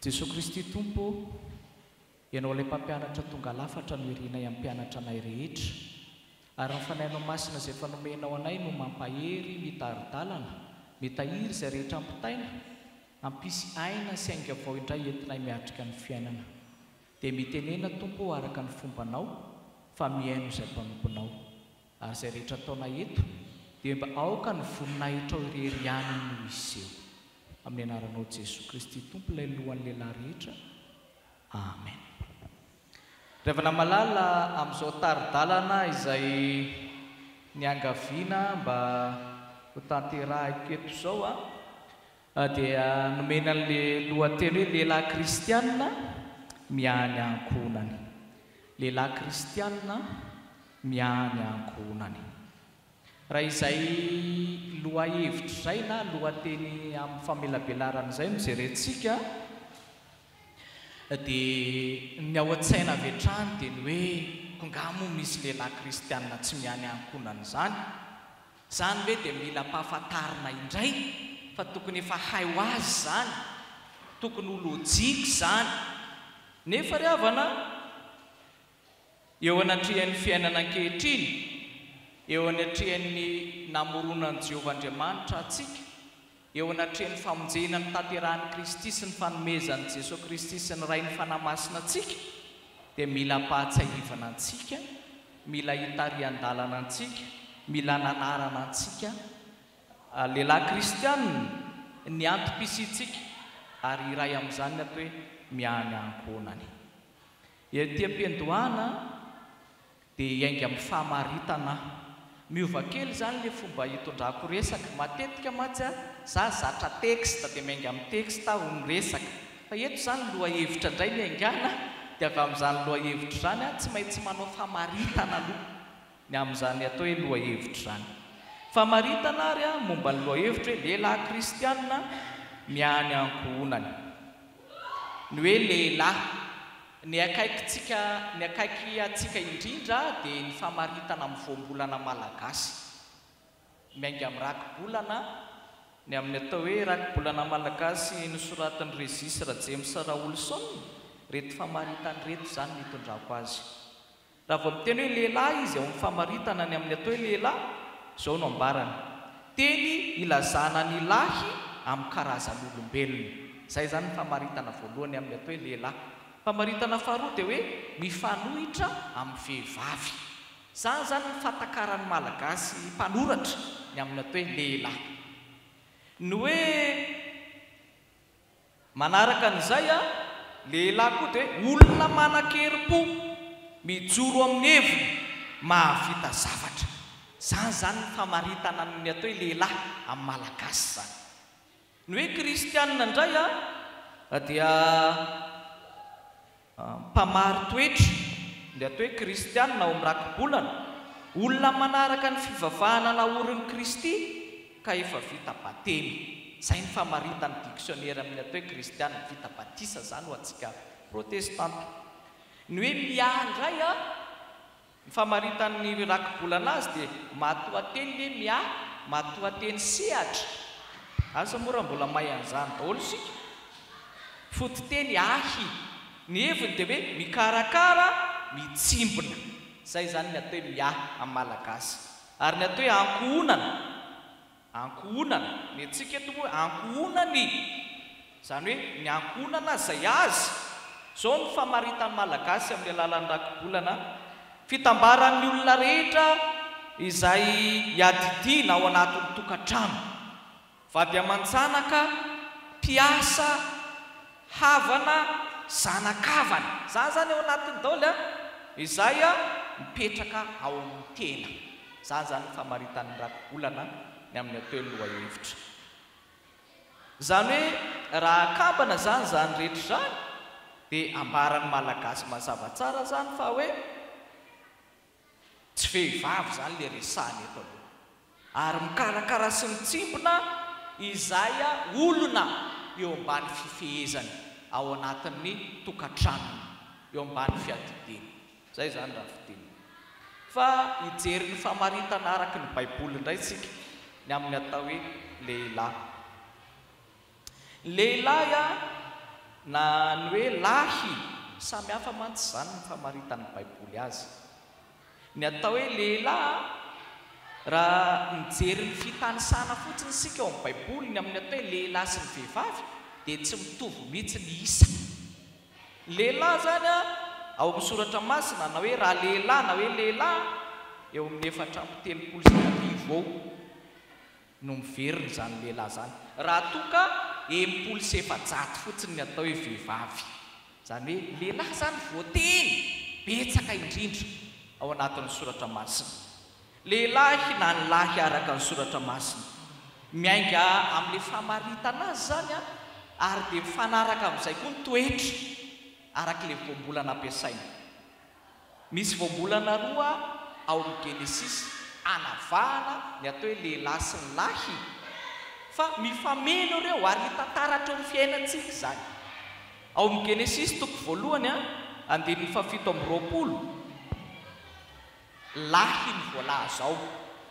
Jesoa Kristy Tompo ô, Ianao ilay Mpampianatra tonga lafatra no irinay hampianatra anay rehetra, ary ny Fanahinao Masina izay efa nomenao anay no mampahery, mitari-dalana, mitahiry izay rehetra ampitaina, hampisy aina sy ainga vao indray entinay miatrika ny fiainana. Dia mitenena Tompo ô araka ny fombanao fa mihaino izay mpanomponao. Ary izay rehetra ataonay eto dia mba aoka ny voninahitrao irery ihany no hiseho. Amin'ny anaranao Jesoa Kristy Tompo ilay lohan'ny lehilahy rehetra. Amen. Ry havana malala, amin'izao tari-dalana izay niangaviana mba ho tanterahiko eto izao dia nomena an'ilay lohateny hoe Lehilahy Kristiana miahy ny ankohonany. Lehilahy Kristiana miahy ny ankohonany. Raha izay lohahevitra izay na lohateny amin'ny famelabelarana izay no jerentsika dia ny ao an-tsaina avy hatrany dia ny hoe ko nga moa misy lehilahy kristiana tsy miahy ny ankohonany izany? Izany ve dia mila ampahafantarina indray fa tokony efa hay ho azy izany, tokony ho lojika izany. Nefa ry havana, eo anatrehan'ny fiainana ankehitriny, eo anatrehan'ny namoronan'i Jehovah Andriamanitra antsika, eo anatrehan'ny famonjena notanterahin'i Kristy sy ny fanomezan'i Jesoa Kristy sy ny Ray ny Fanahy Masina antsika, dia mila ampahatsiahivana antsika, mila itarihan-dalana antsika, mila ananarana antsika, lehilahy kristiana, ny antom-pisiantsika, ary iray amin'izany ny atao hoe miahy ny ankohonany. Ety am-piandohana dia hiainga amin'ny famaritana aho. Miova kely izany ilay fomba itondrako resaka. Matetika mantsy aho, za zatra texte dia miainga amin'ny texte aho miresaka. Fa eto izany lohahevitra indray no iaingana dia avy amin'izany lohahevitra izany aho tsy maintsy manao famaritana aloha ny amin'izany atao hoe lohahevitra izany. Famaritana ary momba ny lohahevitra hoe lehilahy kristiana miahy ny ankohonany. Ny hoe lehilahy. Ny akaikintsika, ny akaiky antsika indrindra dia ny famaritana amin'ny voambolana malagasy. Miainga amin'ny rakibolana, ny amin'ny atao hoe rakibolana malagasy nosoratin'i Régis Rajames Raolison, ireto famaritana ireto izany no itondrako azy. Raha vao miteny hoe lehilahy izy ao amin'ny famaritana ny amin'ny atao hoe lehilahy, izao no ambarany, Teny ilazana ny lahy amin'ny karazan'olombelona. Izay izany ny famaritana voalohany amin'ny atao hoe lehilahy. Famaritana faharoa dia hoe mifanohitra amin'ny vehivavy. Izany izany ny fahatakaran'ny Malagasy mpanoratra ny amin'ny atao hoe lehilahy. Ny hoe. Manaraka an'izay, lehilahy koa dia olona manan-kerim-po, mijoro amin'ny heviny, mahavita zavatra. Izany izany ny famaritana ny atao hoe lehilahy amin'ny Malagasy izany. Ny hoe kristianina indray dia Mpamari-toetra, ny atao hoe kristiana ao amin'ny rakibolana, olona manaraka ny fivavahana naorin'i Kristy ka efa vita batemy. Izay ny famaritan'ny diksionera amin'ny atao hoe kristiana, vita batisa izany ho antsika protestanta. Ny hoe miahy indray an! Ny famaritan'ny rakibolana azy dia matoanteny ve miahy, matoanteny sehatra. Asa moa raha mbola mahay an'izany daholo isika. Fototeny ahy. Ny heviny dia hoe mikarakara, mitsimbina. Izay izany ny atao hoe miahy amin'ny malagasy. Ary ny atao hoe ankohonana. Ankohonana, ny antsika eto moa ankohonany, izany hoe ny ankohonana izay azy. Izao no famaritan'ny Malagasy amin'ny alalan'ny rakibolana, fitambaran'ny olona rehetra izay iadidiana ao anatin'ny tokantrano, vady aman-janaka, mpiasa, Havana, zana-kavana. Izany izany ao anatiny daholo an, izay mipetraka ao amin'ny tena. Izany izany ny famaritan'ny rakibolana ny amin'ny atao hoe lohahevitra. Izany hoe raha akambana izany izany rehetra izany dia ambaran'ny Malagasy mazava tsara izany fa hoe Tsy vehivavy izany ilay resahina eto aloha. Ary mikarakara sy mitsimbina izay olona eo ambany fifehezany ao anatin'ny tokantranony, eo ambany fiadidiany. Izay izany raha fintinina. Fa hijery ny famaritana araka ny Baiboly indray isika ny amin'ny atao hoe lehilahy. Ny lehilahy, Na ny hoe lahy, samy hafa mantsy izany ny famaritan'ny Baiboly azy. Ny atao hoe lehilahy, raha mijery ny fitanisana fotsiny isika ao amin'ny Baiboly ny amin'ny atao hoe lehilahy sy ny vehivavy dia tsy mitovy mihitsy ny isa. Ny lehilahy izany ao amin'ny Soratra Masina na hoe ralehilahy na hoe lehilahy eo amin'ny 1034 eo no miverina izany lehilahy izany raha toa ka 460 fotsiny ny atao hoe vehivavy. Izany hoe lehilahy izany voateny betsaka indrindra ao anatin'ny Soratra Masina. Lehilahy na ny lahy araka ny Soratra Masina. Miainga amin'ilay famaritana azy izany ary dia mifanaraka amin'izay koa ny toetra araka ilay voambolana ampiasaina. Misy voambolana roa ao amin'ny Genesisy anavahana ny atao hoe lehilahy sy ny lahy, fa mifameno ireo ary hita taratra eo amin'ny fiainantsika izany. Ao amin'ny Genesisy toko voalohany andininy fahafito amby roapolo, lahy ny voalaza ao.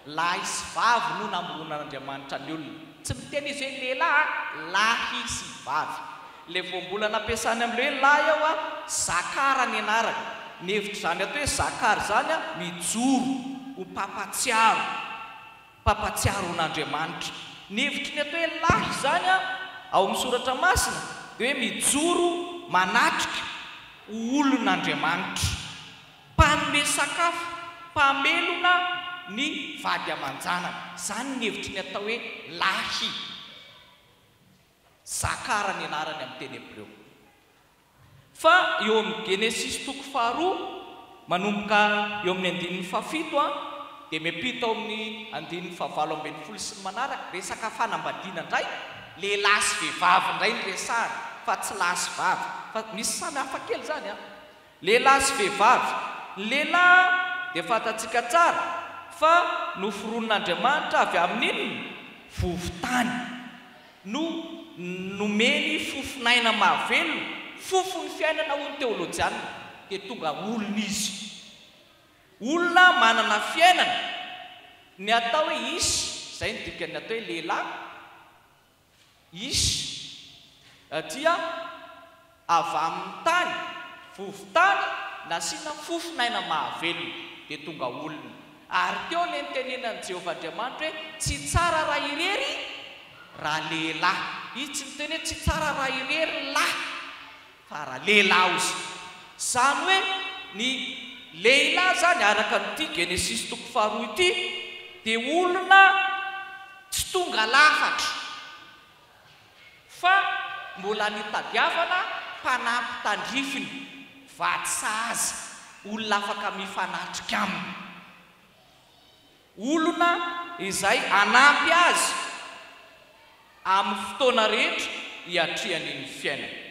Lahy sy vavy no namoronan'Andriamanitra ny olona. Tsy miteny izy hoe lehilahy, lahy sy vavy. Ilay voambolana ampiasany amin'ilay hoe lahy ao, zakara ny anarany. Ny hevitr'izany atao hoe zakara izany, mijoro ho mpampatsiaro, mpampatsiaro an'Andriamanitra. Ny hevitry ny atao hoe lahy izany ao amin'ny Soratra Masina dia hoe mijoro manatrika ho olon'Andriamanitra. Mpanome sakafo, mpamelona ny vady aman-janaka. Izany ny hevitry ny atao hoe lahy. Zakara ny anarany amin'ny teny hebreo. Fa eo amin'ny Genesisy toko faharoa, manomboka eo amin'ny andininy fahafito dia miampita ao amin'ny andininy fahavalo ambin'ny folo sy ny manaraka, resaka fanambadiana indray, lehilahy sy vehivavy indray no resahana fa tsy lahy sy vavy. Fa misy samy hafa kely izany an! Lehilahy sy vehivavy. Ny lehilahy dia fantatsika tsara fa noforonin'Andriamanitra avy amin'ny inona? Vovo-tany. No nomeny fofon'aina mahavelona, fofon'ny fiainana hoy ny teolojianina, dia tonga olona izy. Olona manana fiainana. Ny atao hoe ish, izay no dikan'ny atao hoe lehilahy, Ish dia avy amin'ny tany, vovo-tany nasiana fofon'aina mahavelona, dia tonga olona. Ary teo ilay nitenenan'i Jehovah Andriamanitra hoe, Tsy tsara raha irery ralehilahy. Izy tsy niteny hoe tsy tsara raha irery lahy, fa ralehilahy hozy. Izany hoe ny lehilahy izany, araka an'ity Genesisy toko faharoa ity, dia olona tsy tonga lafatra fa mbola nitadiavana mpanampy tandrifiny, vady sahaza, olona afaka mifanatrika aminy, olona izay hanampy azy amin'ny fotoana rehetra hiatrehany ny fiainana.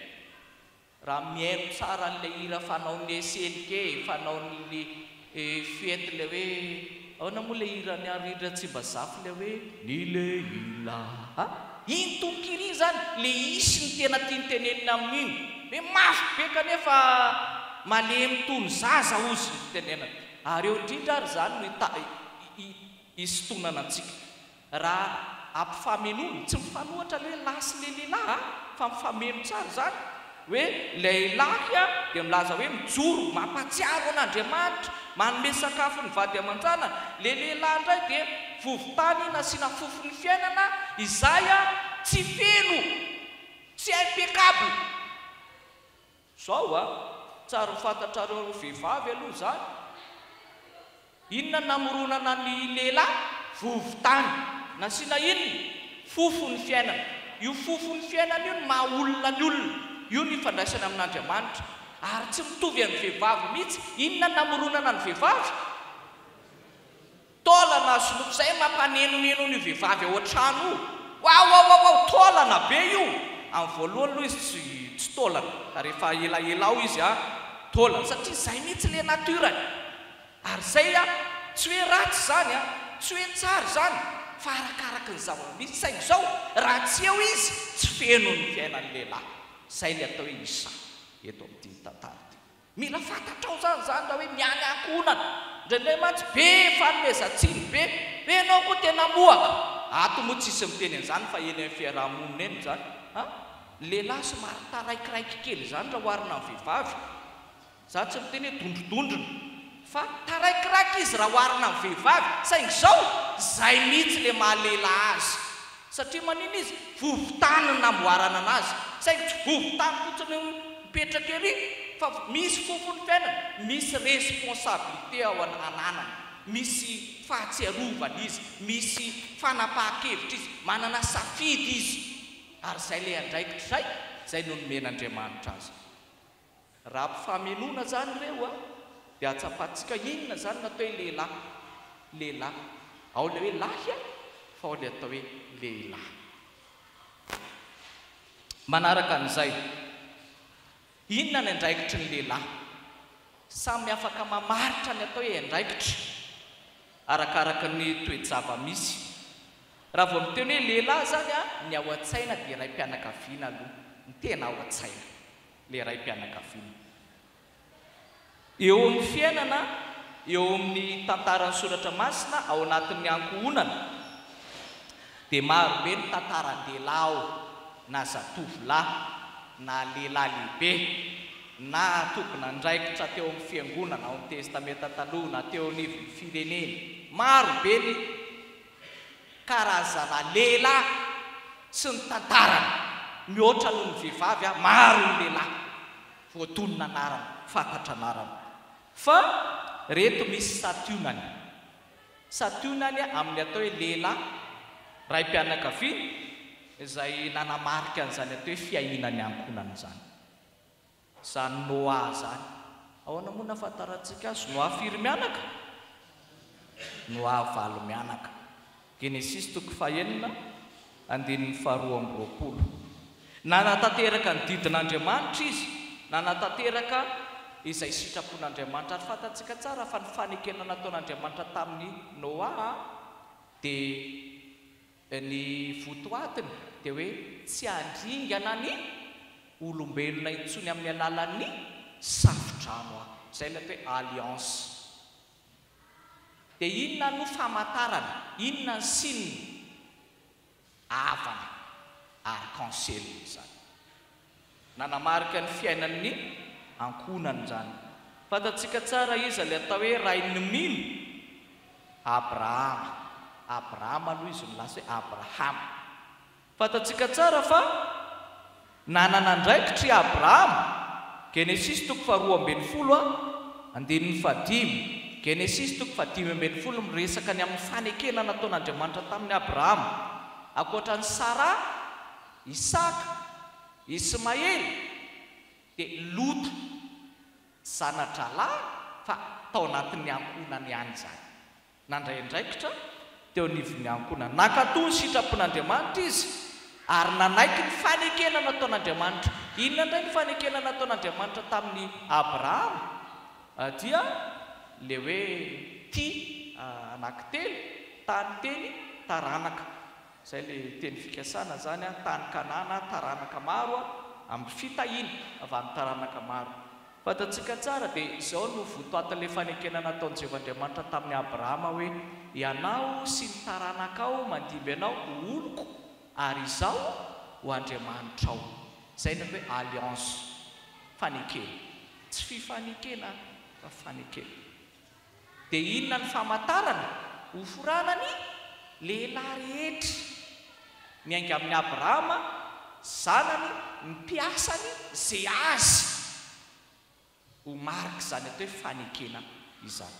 Raha mihaino tsara an'ilay hira fanaon'ny SNK, fanaon'ny fety ilay hoe, ahoana moa ilay hiran'i Henri Ratsimbazafy ilay hoe, Ny lehilahy. Iny tononkira iny izany, ilay isy no tena tiany tenenina amin'iny. Hoe mafy be kanefa malemy toy ny zaza hozy ny fitenenana. Ary eo indrindra ary izany no hisintonana antsika. Raha ampifamenoana, tsy mifanohatra ilay hoe lahy sy ilay lehilahy a, fa mifameno tsara izany, hoe ilay lahy dia milaza hoe mijoro, mampahatsiaro an'Andriamanitra, manome sakafo ny vady aman-janany, ilay lehilahy indray dia vovo-tany nasiana fofon'ny fiainana izay tsy feno, tsy impeccable. Zao a! Tsara ho fantatrareo vehivavy aloha izany. Inona no namoronana ny lehilahy? Vovo-tany. Nasiana inona? Fofon'ny fiainana. Io fofon'ny fiainana io no maha olona ny olona. Io no ifandraisany amin'Andriamanitra. Ary tsy mitovy amin'ny vehivavy mihitsy. Inona no namoronana ny vehivavy? Taolana sy nofo zay mampanenoneno an'io vehivavy ao an-trano io. Wawawawaw taolana be io! Amin'ny voalohany aloha izy tsy tsy taolana fa rehefa elaela ao izy an taolana satria zay mihitsy le nature-ny. Ary zay an tsy hoe ratsy izany an, tsy hoe tsara izany fa arakaraky ny zava-misy saingy zao raha tsy eo izy tsy feno ny fiainan'ny lehilahy. Zay le atao hoe isa eto amin'ity tantara ity. Mila fantatrao zany zany raha hoe miahy ny ankohonana. Indraindray mantsy be fanomezan-tsiny be hoe ianao koa tena mohaka. Ato moa tsisy miteny an'izany fa eny amin'ny fiaraha-monina eny izany an! Ny lehilahy somary taraikiraiky kely izany raha oharina amin'ny vehivavy. Za tsy miteny hoe dondrodondrona fa taraikiraiky izy raha oharina amin'ny vehivavy saingy izao, izay mihitsy ilay maha lehilahy azy. Satria manina izy? Vovon-tany no namboarana anazy. Saingy tsy vovon-tany fotsiny mipetraka ery fa misy fofon'ny fiainana, misy responsabilité ao ananany, misy fahatsiarovana izy, misy fanapahan-kevitra izy, manana safidy izy. Ary izay ilay andraikitra izay, izay no nomen'Andriamanitra azy. Raha ampifamenoana izany ireo dia ahatsapantsika inona izany ny atao hoe lehilahy. Lehilahy. Ao ilay hoe lahy fa ao ilay atao hoe lehilahy. Manaraka an'izay, inona ny andraikitry ny lehilahy? Samy afaka mamaritra ny atao hoe andraikitra arakaraka ny toe-java-misy. Raha vao miteny hoe lehilahy izany, ny ao an-tsaina dia raim-pianakaviana aloha, ny tena ao an-tsaina. Ilay raim-pianakaviana. Eo amin'ny fiainana, eo amin'ny tantaran'ny Soratra Masina, ao anatin'ny ankohonana, dia maro be ny tantaran-dehilahy ao, na zatovolahy, na lehilahy lehibe, na tompon'andraikitra teo amin'ny fiangonana ao amin'ny Testamenta Taloha, na teo anivon'ny firenena. Maro be ny. Karazana lehilahy sy ny tantarany. Mihoatra noho ny vehivavy aho, maro ny lehilahy voatonona anarana, fantatra anarana. Fa reto misy santionany. Santionany amin'ny atao hoe lehilahy, raim-pianakaviana, izay nanamarika an'izany atao hoe fiahiana ny ankohonana izany. Izany Noa izany. Ahoana moa no ahafantarantsika azy? Noa firy mianaka? Noa valo mianaka. Genesisy toko fahenina, andininy faharoa amby roapolo. Nanatanteraka ny didin'Andriamanitra izy, nanatanteraka izay sitrapon'Andriamanitra. Ary fantatsika tsara fa ny fanekena nataon'Andriamanitra tamin'i Noa dia Ny votoatiny dia hoe tsy handringana ny olombelona intsony amin'ny alalan'ny safo-drano aho. Izay ilay atao hoe alliance. Dia inona no famantarana? Inona ny signe? Avana, arc-en-ciel izany. Nanamarika ny fiainan'ny ankohonany izany. Fantatsika tsara iza ilay atao hoe rain'ny mino? Abrahama. Abrama aloha izy no lasa hoe Abrahama. Fantatsika tsara fa nanana andraikitra i Abrahama. Genesisy toko faharoa ambin'ny folo andininy fahadimy. Genesisy toko fahadimy ambin'ny folo miresaka ny amin'ny fanekena nataon'Andriamanitra tamin'i Abrahama. Ankoatra an'i Saraha, Isaka, Ismaely, dia Lota, zana-drahalahy fa tao anatin'ny ankohonany ihany izany. Nandray andraikitra teo anivon'ny ankohonany. Nankatò ny sitrapon'Andriamanitra izy ary nanaiky ny fanekena nataon'Andriamanitra. Inona indray ny fanekena nataon'Andriamanitra tamin'i Abrahama? Dia ilay hoe tia anankitelo, tany teny, taranaka. Izay ilay teny fikasana izany an, tany Kanana, taranaka maro an, amin'ny fitahiana avy amin'ny taranaka maro. Fantatsika tsara dia izao no votoatin'ilay fanekena nataon'i Jehovah Andriamanitra tamin'i Abrahama hoe, Ianao sy ny taranakao mandimby anao ho oloko ary Izaho ho Andriamanitrao. Izay no atao hoe alliance, fanekena. Tsy fifanekena fa fanekena. Dia inona ny famantarana? Hoforana ny lehilahy rehetra. Miainga amin'i Abrahama, zanany, ny mpiasany, izay azy. Ho marik'izany atao hoe fanekena izany.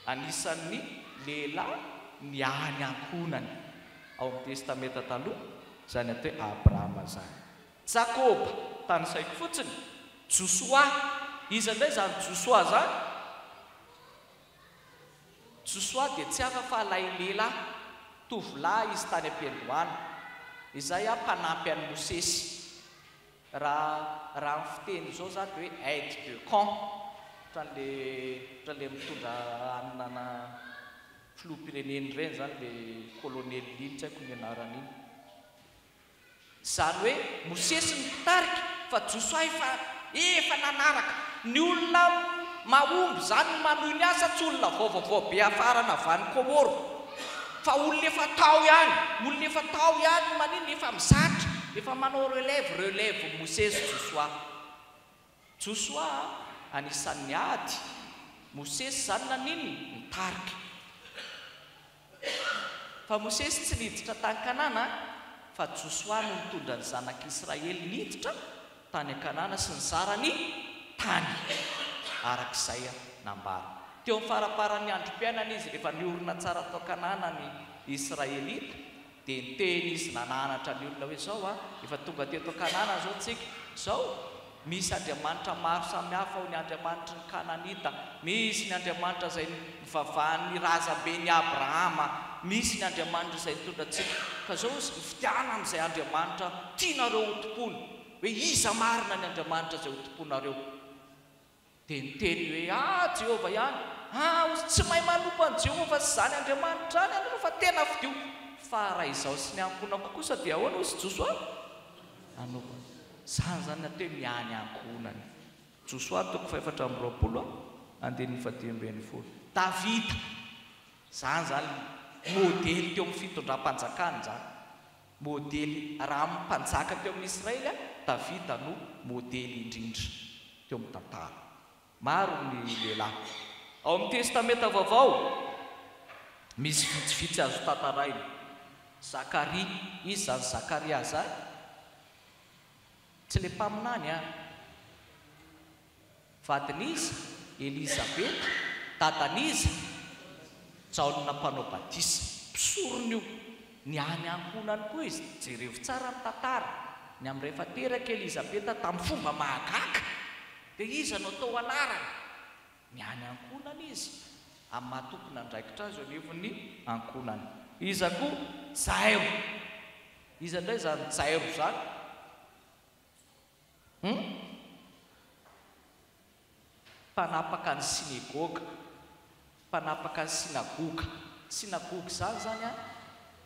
Anisan'ny lehilahy niahy ny ankohonany ao amin'ny Testamenta Taloha izany atao hoe Abrahama izany. Jakoba, tanisaiko fotsiny. Josoa, iza indray izany Josoa izany? Josoa dia tsy hafa fa ilay lehilahy, tovolahy izy tany am-piandohana, izay mpanampy an'i Mosesy. Raha raha amin'ny fiteny izao izany dia hoe aide de camp, ohatran'ilay ohatran'ilay mitondra hanina ana filoham-pirenena ireny izany ilay colonel iny, tsy haiko ny anarany iny. Izany hoe Mosesy no mpitarika fa Josoa efa efa nanaraka. Ny olona mahomby izany no manohy ny asa, tsy olona vaovaovao be hafarana avy any Comores fa olona efa tao ihany, olona efa tao ihany no maninona, efa mizatra. Efa manao relève, relève Mosesy, Josoa. Josoa anisan'ny niady. Mosesy izany naninona? Nitarika. Fa Mosesy tsy niditra tany Kanana, fa Josoa no nitondra ny zanak'Israely niditra tany Kanana sy nizara ny tany, araka izay nambara. Teo amin'ny faramparan'ny androm-piainany izy, rehefa niorina tsara tao Kanana ny Israelita, dia niteny izy nananatra ny olona hoe, Izao a, efa tonga teto Kanana izao tsika, izao, misy andriamanitra maro samihafa ao, ny andriamanitry ny Kananita, misy ny andriamanitra izay nivavahan'ny razamben'i Abrahama, misy ny andriamanitra izay nitondra antsika. Ka izao hozy, mifidiana amin'izay andriamanitra tianareo hotompoina, hoe iza marina ny andriamanitra izay hotompoinareo. Dia niteny hoe, Ah, Jehovah ihany! Ah, hozy, tsy mahay manompo an'i Jehovah sy izany Andriamanitra izany ianareo fa tena fidio. Fa raha izaho sy ny ankohonako kosa dia ahoana, hozy Josoa? Hanompo an'i. Izany izany ny atao hoe miahy ny ankohonany. Josoa toko fahefatra amby roapolo, andininy fahadimy ambin'ny folo. Davida! Izany izany modely teo amin'ny fitondram-panjakana izany. Modely, raha amin'ny mpanjaka teo amin'ny Israely, Davida no modely indrindra teo amin'ny tantara. Maro ny lehilahy. Ao amin'ny Testamenta Vaovao, misy vitsivitsy azo tantaraina. Zakaria, iza izany Zakaria izany? Tsy ilay mpaminany an! Vadin'iza? Elizabeta. Dadan'iza? Jaona Mpanao Batisa. Mpisorona io. Niahy ny ankohonany koa izy. Jerevo tsara ny tantara. Ny amin'ny rehefa teraka Elizabeta tamin'ny fomba mahagaga, dia iza no atao anarany? Miahy ny ankohonany izy, amin'ny maha tompon'andraikitra azy eo anivon'ny ankohonany. Iza koa? Jairo. Iza indray izany Jairo izany? Hum? Mpanapaka ny synegoga. Mpanapaka ny synagoga. Synagoga izany izany an,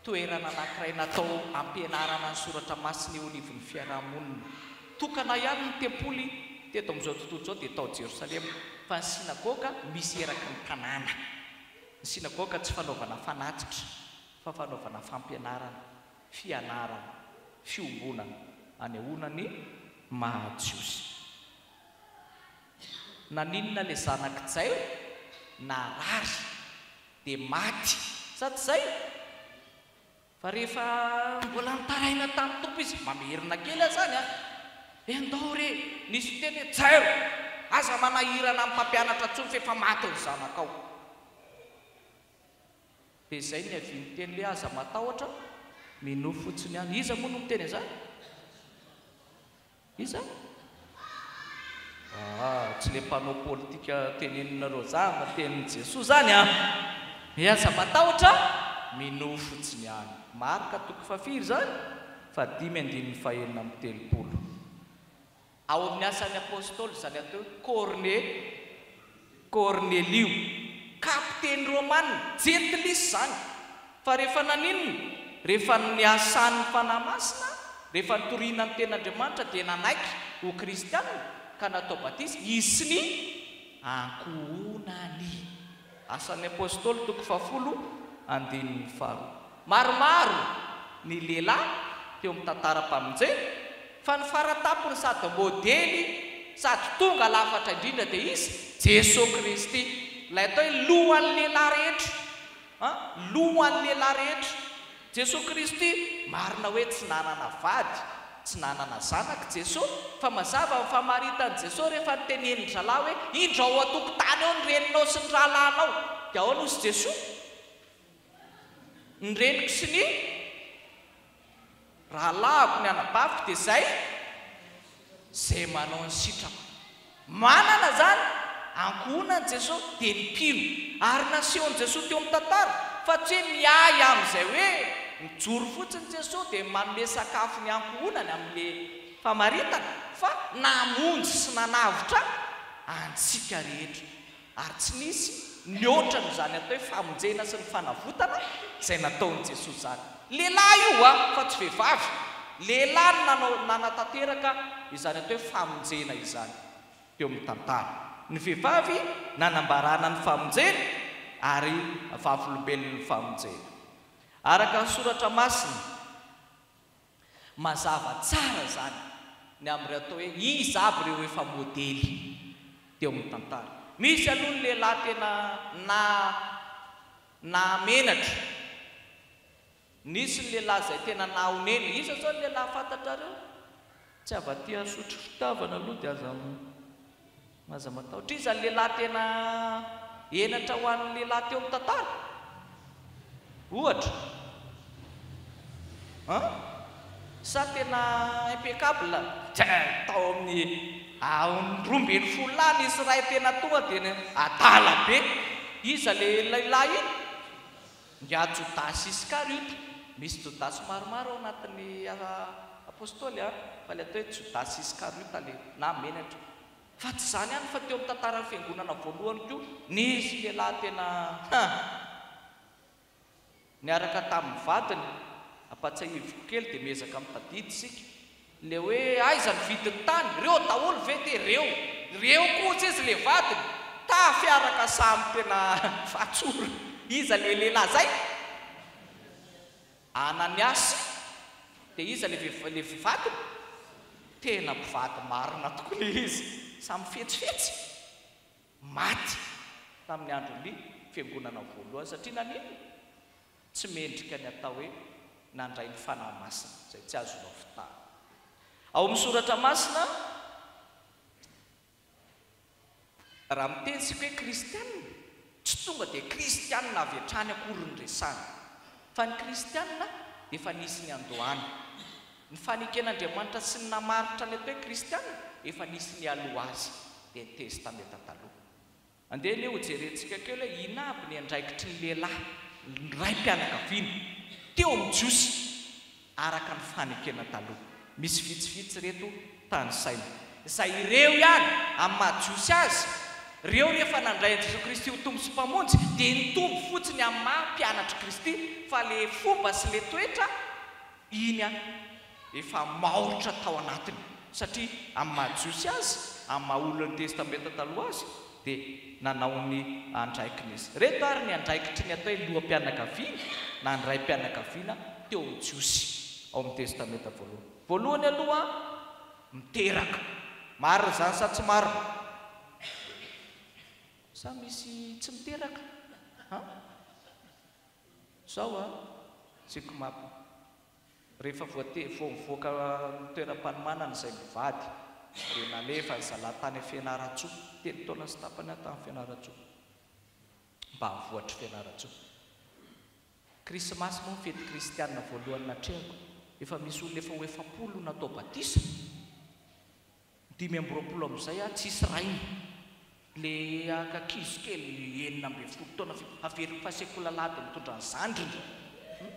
toerana anankiray natao hampianarana ny soratra masina eo anivon'ny fiaraha-monina. Tokana ihany ny tempoly teto amin'izao tontolo izao dia tao Jerosalema, fa ny synagoga misy eraky ny tanàna. Ny synagoga tsy fanaovana fanatitra fa fanaovana fampianarana. fianarana, fiombonana, anehoana ny maha Jiosy. Naninona le zanak'i Jairo narary dia maty sa tsy zay? Fa rehefa mbola nitaraina tamin'ny Tompo izy, mamerina kely aho zany an, eh ndao re, nisy niteny hoe Jairo, aza manahirana ny mpampianatra intsony fa efa maty ny zanakao. Dia izay niavian'ny teny hoe aza matahotra, minoa fotsiny ihany. Iza moa no miteny an'izany? Iza? Ah, tsy ilay mpanao politika teneninareo izany fa tenin'i Jesoa izany an! Hoe aza matahotra, minoa fotsiny ihany. Marka toko fahafiry izany? Fahadimy andininy fahenina amby telopolo. Ao amin'ny Asan'ny Apostoly izany atao hoe Korne, Kornelio, kapiteny romana, jentilisa izany, fa rehefa naninona? Rehefa niasan'ny Fanahy Masina, rehefa nitoriana ny Tenin'Andriamanitra dia nanaiky ho kristiana ka natao batisa, izy sy ny ankohonany. Asan'ny Apostoly toko fahafolo andininy faharoa. Maromaro ny lehilahy teo amin'ny tantaram-pamonjena, fa ny faratampony sady modely sady tonga lafatra indrindra dia iza? Jesoa Kristy, ilay atao hoe lohan'ny lehilahy rehetra. An, lohan'ny lehilahy rehetra. Jesoa Kristy, marina hoe tsy nanana vady, tsy nanana zanaka Jesoa, fa mazava ny famaritan'i Jesoa rehefa notenenin-dry zalahy hoe, indro ao an-tokotany ao ny reninao sy ny rahalahinao. Dia ahoana hozy Jesoa? Ny reniko sy ny rahalahiko, ny anabaviko dia izay izay manao ny sitrako. Manana izany ankohonan'i Jesoa dia ny mpino. Ary nasehon'i Jesoa teo amin'ny tantara fa tsy hoe miahy amin'izay hoe mijoro fotsiny Jesoa dia manome sakafo ny ankohonany amin'ilay famaritana fa namonjy sy nanavotra antsika rehetra. Ary tsy nisy nihoatra noho izany atao hoe famonjena sy ny fanavotana izay nataon'i Jesoa izany. Lehilahy io a, fa tsy vehivavy. Lehilahy no nanao nanatanteraka izany atao hoe famonjena izany teo amin'ny tantara. Ny vehivavy nanambarana ny famonjena ary vavolombelon'ny famonjena. Araka ny soratra masina. Mazava tsara izany ny amin'ireo atao hoe iza avy ireo efa modely teo amin'ny tantara. Misy aloha ny lehilahy tena na nahamenatra. Nisy ny lehilahy izay tena nahonena. Iza izao ny lehilahy fantatrareo? Tsy avy aty Asotry fitiavana aloha dia aza aza matahotra. Iza ny lehilahy tena henatra ho an'ny lehilahy teo amin'ny tantara? Ohatra. An? Sa tena impeccable? Tsia, tao amin'ny 12 lahy nisy iray tena tonga dia adala be. Iza ilay lehilahy iny? Ingahy Jodasy Iskariota. Misy Jodasy maromaro ao anatin'ny Apostoly an, fa ilay atao hoe Jodasy Iskariota ilay nahamenatra. Fa tsy izany ihany fa teo amin'ny tantaran'ny Fiangonana voalohany koa nisy lehilahy tena ha! Niaraka tamin'ny vadiny, ampatsiahiviko kely dia miezaka mitadidy isika, Ilay hoe aiza ny vidin'ny tany? Reo daholo ve dia reo? Reo koa ozy izy le vadiny? Tafiaraka samy tena fatsora. Iza le lehilahy zay? Ananiasy dia iza le le vadiny? Tena mpivady marina tokoa le izy. Samy fetsifetsy. Maty tamin'ny andron'ny fiangonana voalohany satria naninona? Tsy mendrika ny atao hoe nandray ny Fanahy Masina, izay tsy azonao fitahana. Ao amin'ny Soratra Masina, raha miteny isika hoe kristiana, tsy tonga dia kristiana avy hatrany akory no resahina. Fa ny kristiana dia efa nisy niandohana. Ny faneken'Andriamanitra sy ny namaritra ny atao hoe kristiana, efa nisy nialoha azy, dia ny Testamenta Taloha. Andeha anie ho jerentsika kely hoe inona aby ny andraikitry ny lehilahy, ny raim-pianakaviana, teo amin'ny Jiosy, araka ny fanekena taloha. Misy vitsivitsy ireto tanisaina. Izay ireo ihany, amin'ny maha Jiosy azy, ireo rehefa nandray an'i Jesoa Kristy ho Tompo sy Mpamonjy, dia nitombo fotsiny amin'ny maha mpianatr'i Kristy, fa ilay fomba sy ilay toetra, iny an, efa maoritra tao anatiny, satria amin'ny maha Jiosy azy, amin'ny maha olon'ny Testamenta Taloha azy, dia nanao ny andraikiny izy. Ireto ary ny andraikitry ny atao hoe loham-pianakaviana na ny raim-pianakaviana teo amin'ny Jiosy ao amin'ny Testamenta Voalohany. Voalohany aloha, miteraka. Marina izany sa tsy marina? Sa misy tsy miteraka? An? Zao a, Tsikomap, rehefa voate vao mivoaka ny toeram-panomanana izay mivady dia nalefa ry zalahy tany Fianarantsoa, telo taona sy tapany aho tany Fianarantsoa, ambanivohitr'i Fianarantsoa. Krismasy moa ny fety kristianina voalohany natrehako, efa misy olona efa ho 40 natao batisa. 25 amin'izay aho tsisy rainy. Le ankizy kely 16 taona averiko fa sekoly alahady mitondra ny zandriny hum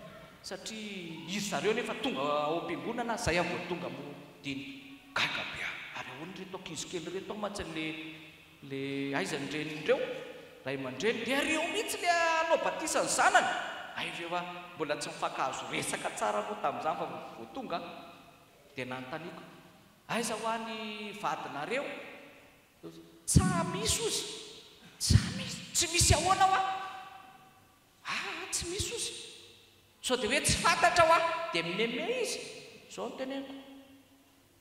satria izy zareo nefa tonga ao am-piangonana zay aho vao tonga moa dinika. Gaga be aho ary ahoana ireto ankizy kely ireto ao mantsy le le aiza ny renin'ireo ray aman-dreny dia ireo mihitsy le hanao batisa ny zanany hay ve hoa mbola tsy mifankahazo resaka tsara moa tamin'izany fa vao tonga aho dia nanontaniako Aiza hoa ny vadinareo? Tsa misy ozy. Tsa misy. Tsy misy ahoana hoa? Aa tsy misy ozy. Sao dia hoe tsy fantatra hoa? Dia mimeme izy. Zao no teneniko.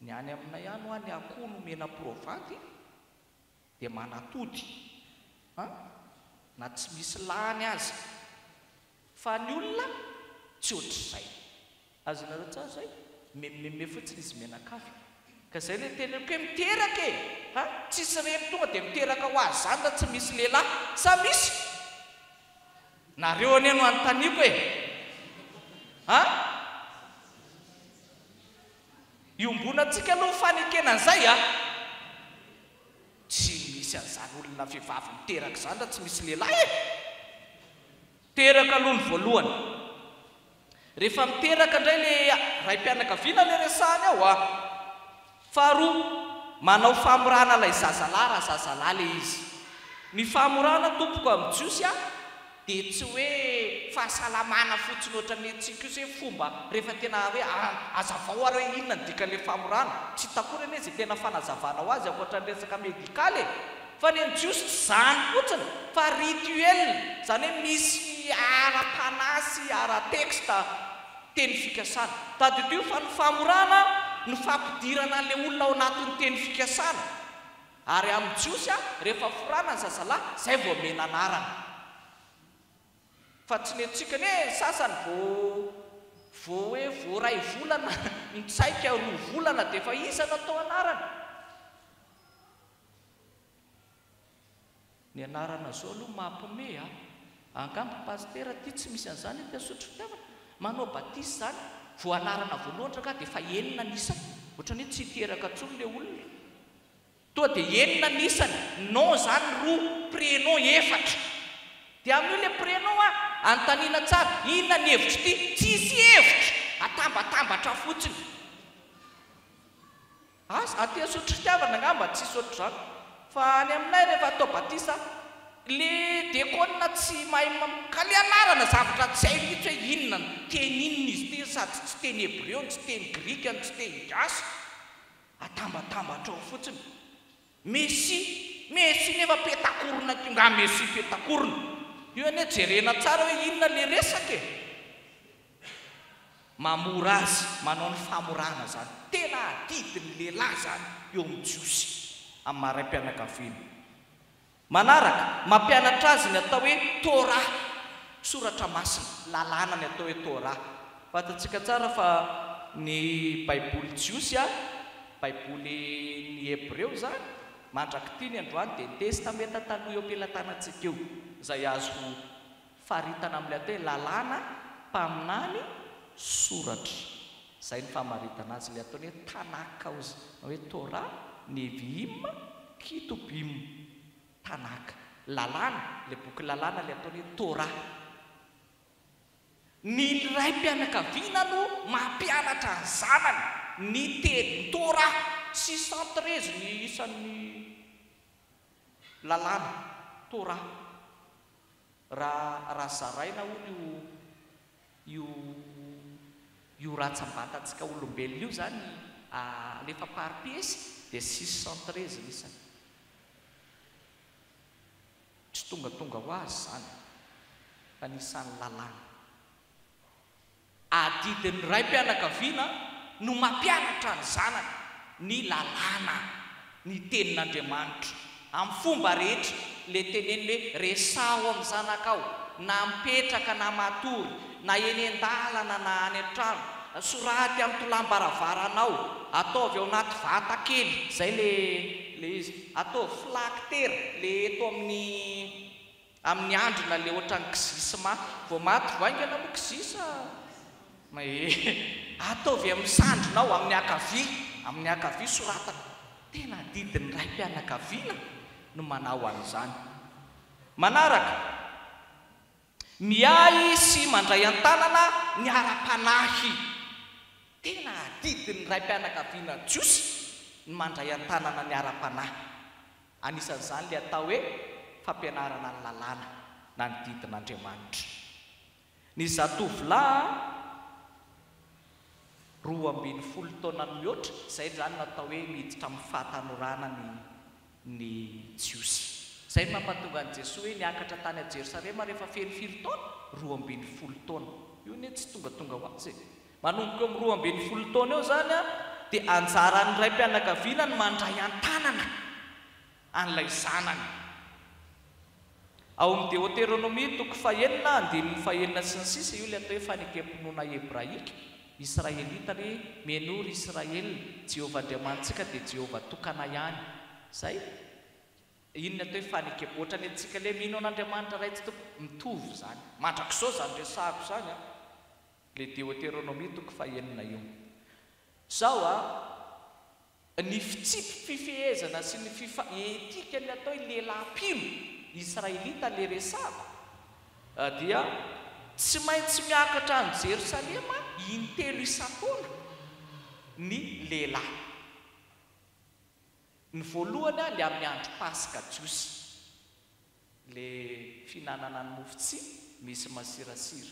Ny any aminay any hoa ny akoho nomena provandy dia manatody. An? Na tsy misy lany aza. Fa ny olona tsy ohatr'izay. Azonareo tsara zay? Memimeme fotsiny izy mianakavy. Ka zay le teneniko hoe miteraka e! Ha? Tsisy reny tonga dia miteraka ho azy zany raha tsy misy lehilahy. Sa misy? Nareo anie no anontaniako e! Ha? Iombonantsika aloha ny fanekena an'izay a! Tsy misy an'izany olona vehivavy miteraka izany raha tsy misy lehilahy e! Teraka aloha ny voalohany. Rehefa miteraka indray le raim-pianakaviana le resahany ao a! Faharoa, manao famorana ilay zazalahy raha zazalahy le izy. Ny famorana tompoko amin'ny jiosy a, dia tsy hoe fahasalamana fotsiny ohatran'ny antsika io, tsy hoe fomba rehefa tena hoe hazavao ary hoe inona ny dikan'ilay famorana. Tsy hita akory anie izay tena fanazavana ho azy ankoatra ny resaka medikaly e! Fa ny an'ny Jiosy tsy izany fotsiny fa rituel, izany hoe misy ara-panahy sy ara-texte. Teny fikasana. Tadidio fa ny famorana no fampidirana an'ilay olona ao anatin'ny teny fikasana. Ary amin'ny Jiosy, rehefa forana ny zazalahy, izay vao omena anarana. Fa tsy ny antsika anie ny sasany vao vao hoe vao iray volana mitsaika roa volana dia efa iza no atao anarana? Ny anarana zao aloha mampime a! Angamba pasitera ty tsy misy an'izany ety Asotry fitiavana. Manao batisa zany vao anarana voalohany rangaha dia efa enina ny isany. Ohatran'ny hoe tsy hiteraka intsony le olona. Toa dia enina ny isany, nom zany roa, prénom efatra. Dia amin'io le prénom a, anontaniana tsara, inona ny hevitr'ity? Tsisy hevitra! Atambatambatra fotsiny. Asa, aty Asotry fitiavana angamba tsisy ohatr'izany. Fa any aminay rehefa atao batisa, le dekona tsy mahay ka le anarana zavatra tsy hay mihitsy hoe inona, teny inona izy ity sady tsy teny hebreo no tsy teny grika no tsy teny gasy. Atambatambatra ao fotsiny. Messi, Messi nefa petakorona koa nga Messi petakorona. Io anie jerena tsara hoe inona le resaka e. Mamora azy, manao ny famorana zany. Tena adidin'ny lehilahy zany eo amin'ny Jiosy, amin'ny maha raim-pianakaviana. Manaraka, mampianatra azy ny atao hoe Torah, Soratra Masina, lalàna ny atao hoe Torah. Fantatsika tsara fa ny Baiboly jiosy, Baibolin'ny Hebreo izany, mandrak'ity ny androany dia ny Testamenta Taloha eo am-pelatanantsika eo, izay azo faritana amin'ilay atao hoe lalàna, mpaminany, soratra. Izay ny famaritana azy, ilay ataony hoe Tanakh hozy, na hoe Torah, Nevi'im, Ketubim. Tanakh. Lalàna, ilay boky lalàna ilay ataony hoe Torah. Ny raim-pianakaviana no mampianatra ny zanany ny teny Torah. 613 ny isan'ny lalàna, Torah. Raha raha zaraina hono io io io ratsambatantsika olombelona io zany alefa par piesy dia 613 ny isany. Tsy tongatonga ho azy izany fa ny isan'ny lalàna. Adidin'ny raim-pianakaviana no mampianatra ny zanany ny lalàna, ny tenin'Andriamanitra, amin'ny fomba rehetra. Ilay teneniny hoe resaho amin'ny zanakao, na mipetraka na matory, na eny an-dalana na any an-trano, soraty amin'ny tolam-baravaranao, ataovy ao anaty vata kely, izay ilay ilay izy, ataovy filakitera, ilay eto amin'ny Amin'ny andrina le ohatran'ny kizisma vao maty vao haingana moa kizisa ee ataovy amin'ny sandrinao amin'ny ankavia amin'ny ankavia soratana tena adidin'ny raim-pianakaviana no manao an'izany manaraka miahy sy mandray an-tanana ny ara-panahy tena adidin'ny raim-pianakaviana jiosy ny mandray an-tanana ny ara-panahy Anisan'izany ilay atao hoe fampianarana ny lalàna na ny didin'Andriamanitra. Ny zatovolahy 12 taona no mihoatra, izay izany no atao hoe miditra amin'ny fahatanorana ny ny Jiosy. Izay no nampahatonga an'i Jesoa hoe niakatra tany Jerosalema rehefa feno firy taona? 12 taona. Io anie tsy tongatonga ho azy e. Manomboka eo amin'ny 12 taona eo izany dia anjaran'ny raim-pianakaviana ny mandray an-tanana an'ilay zanany. Ao amin'ny Deoteronomia toko fahenina andininy fahenina sy ny sisa, io ilay atao hoe fanekem-pinoana hebraika, israelita hoe Mihainoa ry Israel, Jehovah Andriamanitsika dia Jehovah tokana ihany. Izay. Inona atao hoe fanekem-, ohatran'ny antsika ilay mino an'Andriamanitra Ray Tsitoha, mitovy izany. Mandrakizao izany resahako izany an. Le Deoteronomia toko fahenina io. Zao a, ny fitsipi-pifehezana sy ny fifa, etika ny atao hoe lehilahy mpino, Israelita le resahako, dia tsy maintsy miakatra any Jerosalema intelo isan-taona ny lehilahy. Ny voalohany a, le amin'ny andro Paska jiosy. Le fihinanana ny mofo tsy misy masirasira,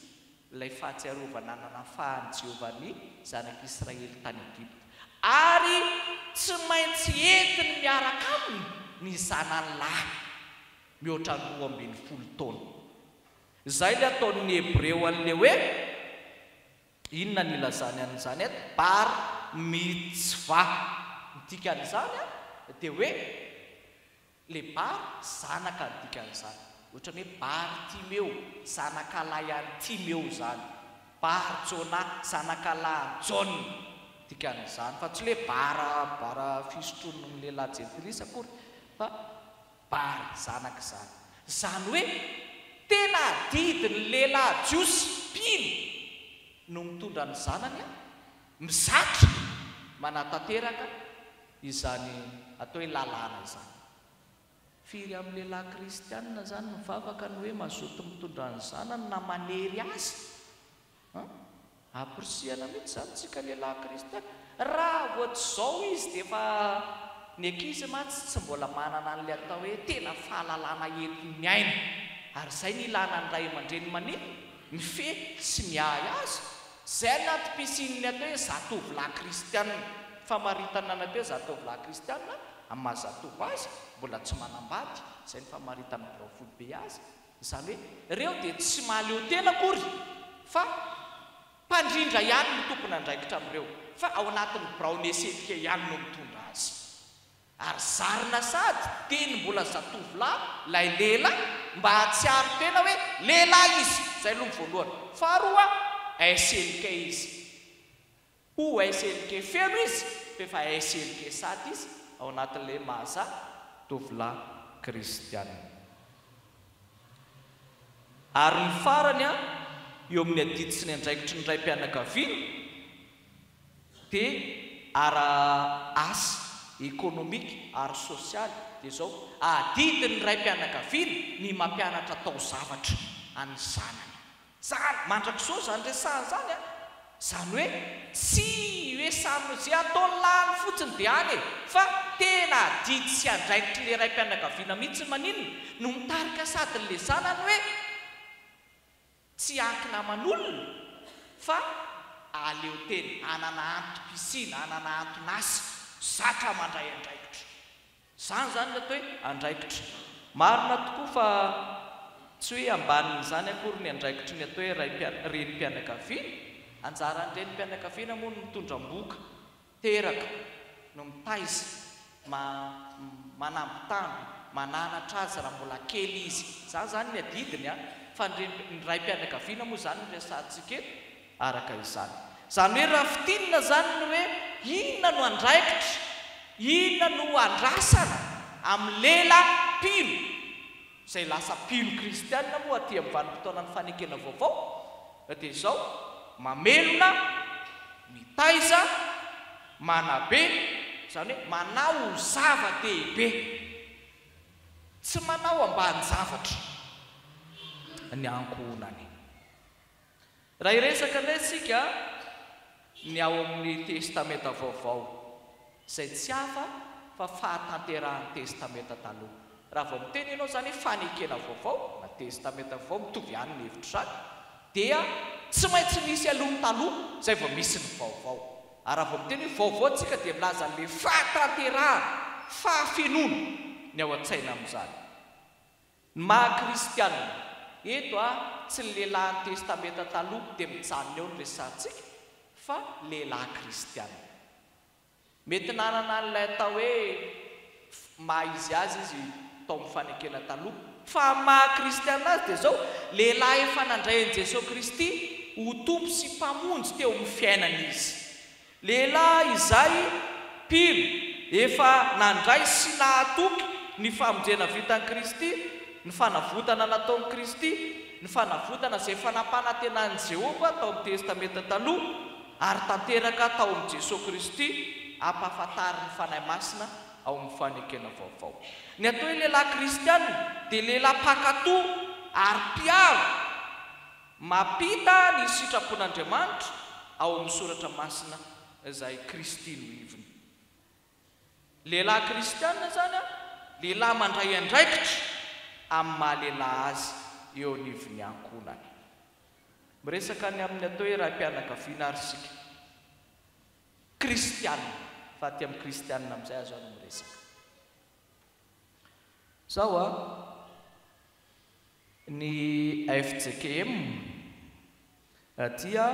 ilay fahatsiarovana nanafahan'i Jehovah ny zanak'Israely tany Egypta. Ary tsy maintsy entiny miaraka aminy ny zanany lahy mihoatra ny 12 taona. Izay ilay ataon'ny Hebreo an'ilay hoe. Inona no ilazany an'izany eto? Bar mitzvah. Ny dikan'izany dia hoe ilay bar, zanaka ny dikan'izany. Ohatran'ny hoe bar Timeo, zanakalahy an'i Timeo izany. Bar Jonah, zanakalahin'i Jaona dikan'izany. Fa tsy hoe bar, bar fisotroan'ny lehilahy jentilisa akory fa Bary zanaka izany. Izany hoe tena adidin'ny lehilahy jiosy mpino no mitondra ny zanany mizatra manatanteraka izany atao hoe lalàna izany. Firy amin'ny lehilahy kristianina izany mivavaka no hoe mazoto mitondra ny zanany na manery azy? An? Ampirisihana mihitsy izany tsika lehilahy kristiana. Raha vao tsy izao izy dia efa ny ankizy mantsy tsy mbola manana an'ilay atao hoe tena fahalalana entiny miaina. Ary izay no ilana ny ray aman-dreny maninona? Mifehy sy miahy azy. Izay ny antom-pisian'ny atao hoe zatovolahy kristiana. Famaritana ny atao hoe zatovolahy kristiana amin'ny maha zatovo azy, mbola tsy manambady, izay ny famaritan'ny birao foibe azy. Izany hoe ireo dia tsy mahaleo tena akory fa mpandrindra ihany no tompon'andraikitra amin'ireo fa ao anatin'ny biraon'ny SFK ihany no mitondra azy. Ary zarina sady teny mbola zatovolahy ilay lehilahy mba hahatsiaro tena hoe lehilahy izy, izay aloha ny voalohany. Faharoa, SLK izy. Ho SLK feno izy f'efa SLK sady izy ao anatin'ilay maha tovolahy kristiana. Ary ny farany an, eo amin'ny adidy sy ny andraikitry ny raim-pianakaviana dia ara asa, ekonomika ary sosialy dia izao, adidin'ny raim-pianakaviana ny mampianatra taozavatra an'ny zanany. Zany, mandrakizao zany resahana zany an! Zany hoe tsy hoe samy ze ataony lany fotsiny de any e! Fa tena adidy sy andraikitry le raim-pianakaviana mihitsy maninona no mitarika sady le zanany hoe tsy hiankina aman'olona fa aleo tena hanana antom-pisiana, hanana anton'asa, zatra mandray andraikitra. Izany izany ny atao hoe andraikitra. Marina tokoa fa tsy hoe ambanin'izany akory ny andraikitry ny atao hoe raim-piana, renim-pianakaviana. Anjaran'ny renim-pianakaviana moa no mitondra ambohoka, teraka, no mitaiza, ma, manambitamby, mananatra azy raha mbola kely izy. Izany izany ny adidiny an! Fa ny renim, ny raim-pianakaviana moa izany no resahantsika eto. Araka izany. Izany hoe raha fintinina izany ny hoe inona no andraikitra, inona no andrasana amin'ny lehilahy mpino, izay lasa mpino kristiana moa aty amin'ny vanim-potoanan'ny fanekena vaovao, dia izao, mamelona, mitaiza, manabe, izany hoe manao ho zava-dehibe, tsy manao ambanin-javatra ny ankohonany. Raha hiresaka indray isika ny ao amin'ny Testamenta Vaovao, izay tsy hafa fa fahatanterahan'ny Testamenta Taloha. Raha vao miteny ianao izany hoe fanekena vaovao na Testamenta Vaovao, mitovy ihany ny hevitr'izany, dia tsy maintsy misy aloha ny taloha izay vao misy ny vaovao. Ary raha vao miteny hoe vaovao isika dia milaza an'ilay fahatanterahana, fahafenoana ny ao an-tsaina amin'izany. Ny maha kristianina, eto a, tsy ny lehilahin'ny testamenta taloha dia mijanona eo ny resahantsika fa lehilahy kristianina. Mety nanana an'ilay atao hoe maha izy azy izy tao amin'ny fanekena taloha, fa amin'ny maha kristianina azy dia izao, lehilahy efa nandray an'i Jesoa Kristy ho Tompo sy Mpamonjy teo amin'ny fiainany izy. Lehilahy izay mpino, efa nandray sy nahatoky ny famonjena vitan'i Kristy, ny fanavotana nataon'i Kristy, ny fanavotana izay efa nampanantenain'i Jehovah tao amin'ny Testamenta Taloha ary tanteraka tao amin'i Jesoa Kristy, ampahafantarin'ny Fanahy Masina ao amin'ny Fanekena Vaovao. Ny atao hoe lehilahy kristiana dia lehilahy mpankatò ary mpiaro. Mampita ny sitrapon'Andriamanitra ao amin'ny Soratra Masina izay Kristy no ivony. Lehilahy kristiana izany an, lehilahy mandray andraikitra amin'ny maha lehilahy azy eo anivon'ny ankohonany. Miresaka ny amin'ny atao hoe raim-pianakaviana ary isika. Kristiana, fa aty amin'ny kristiana amin'izay aho izao no miresaka. Izao an. Ny fjkm dia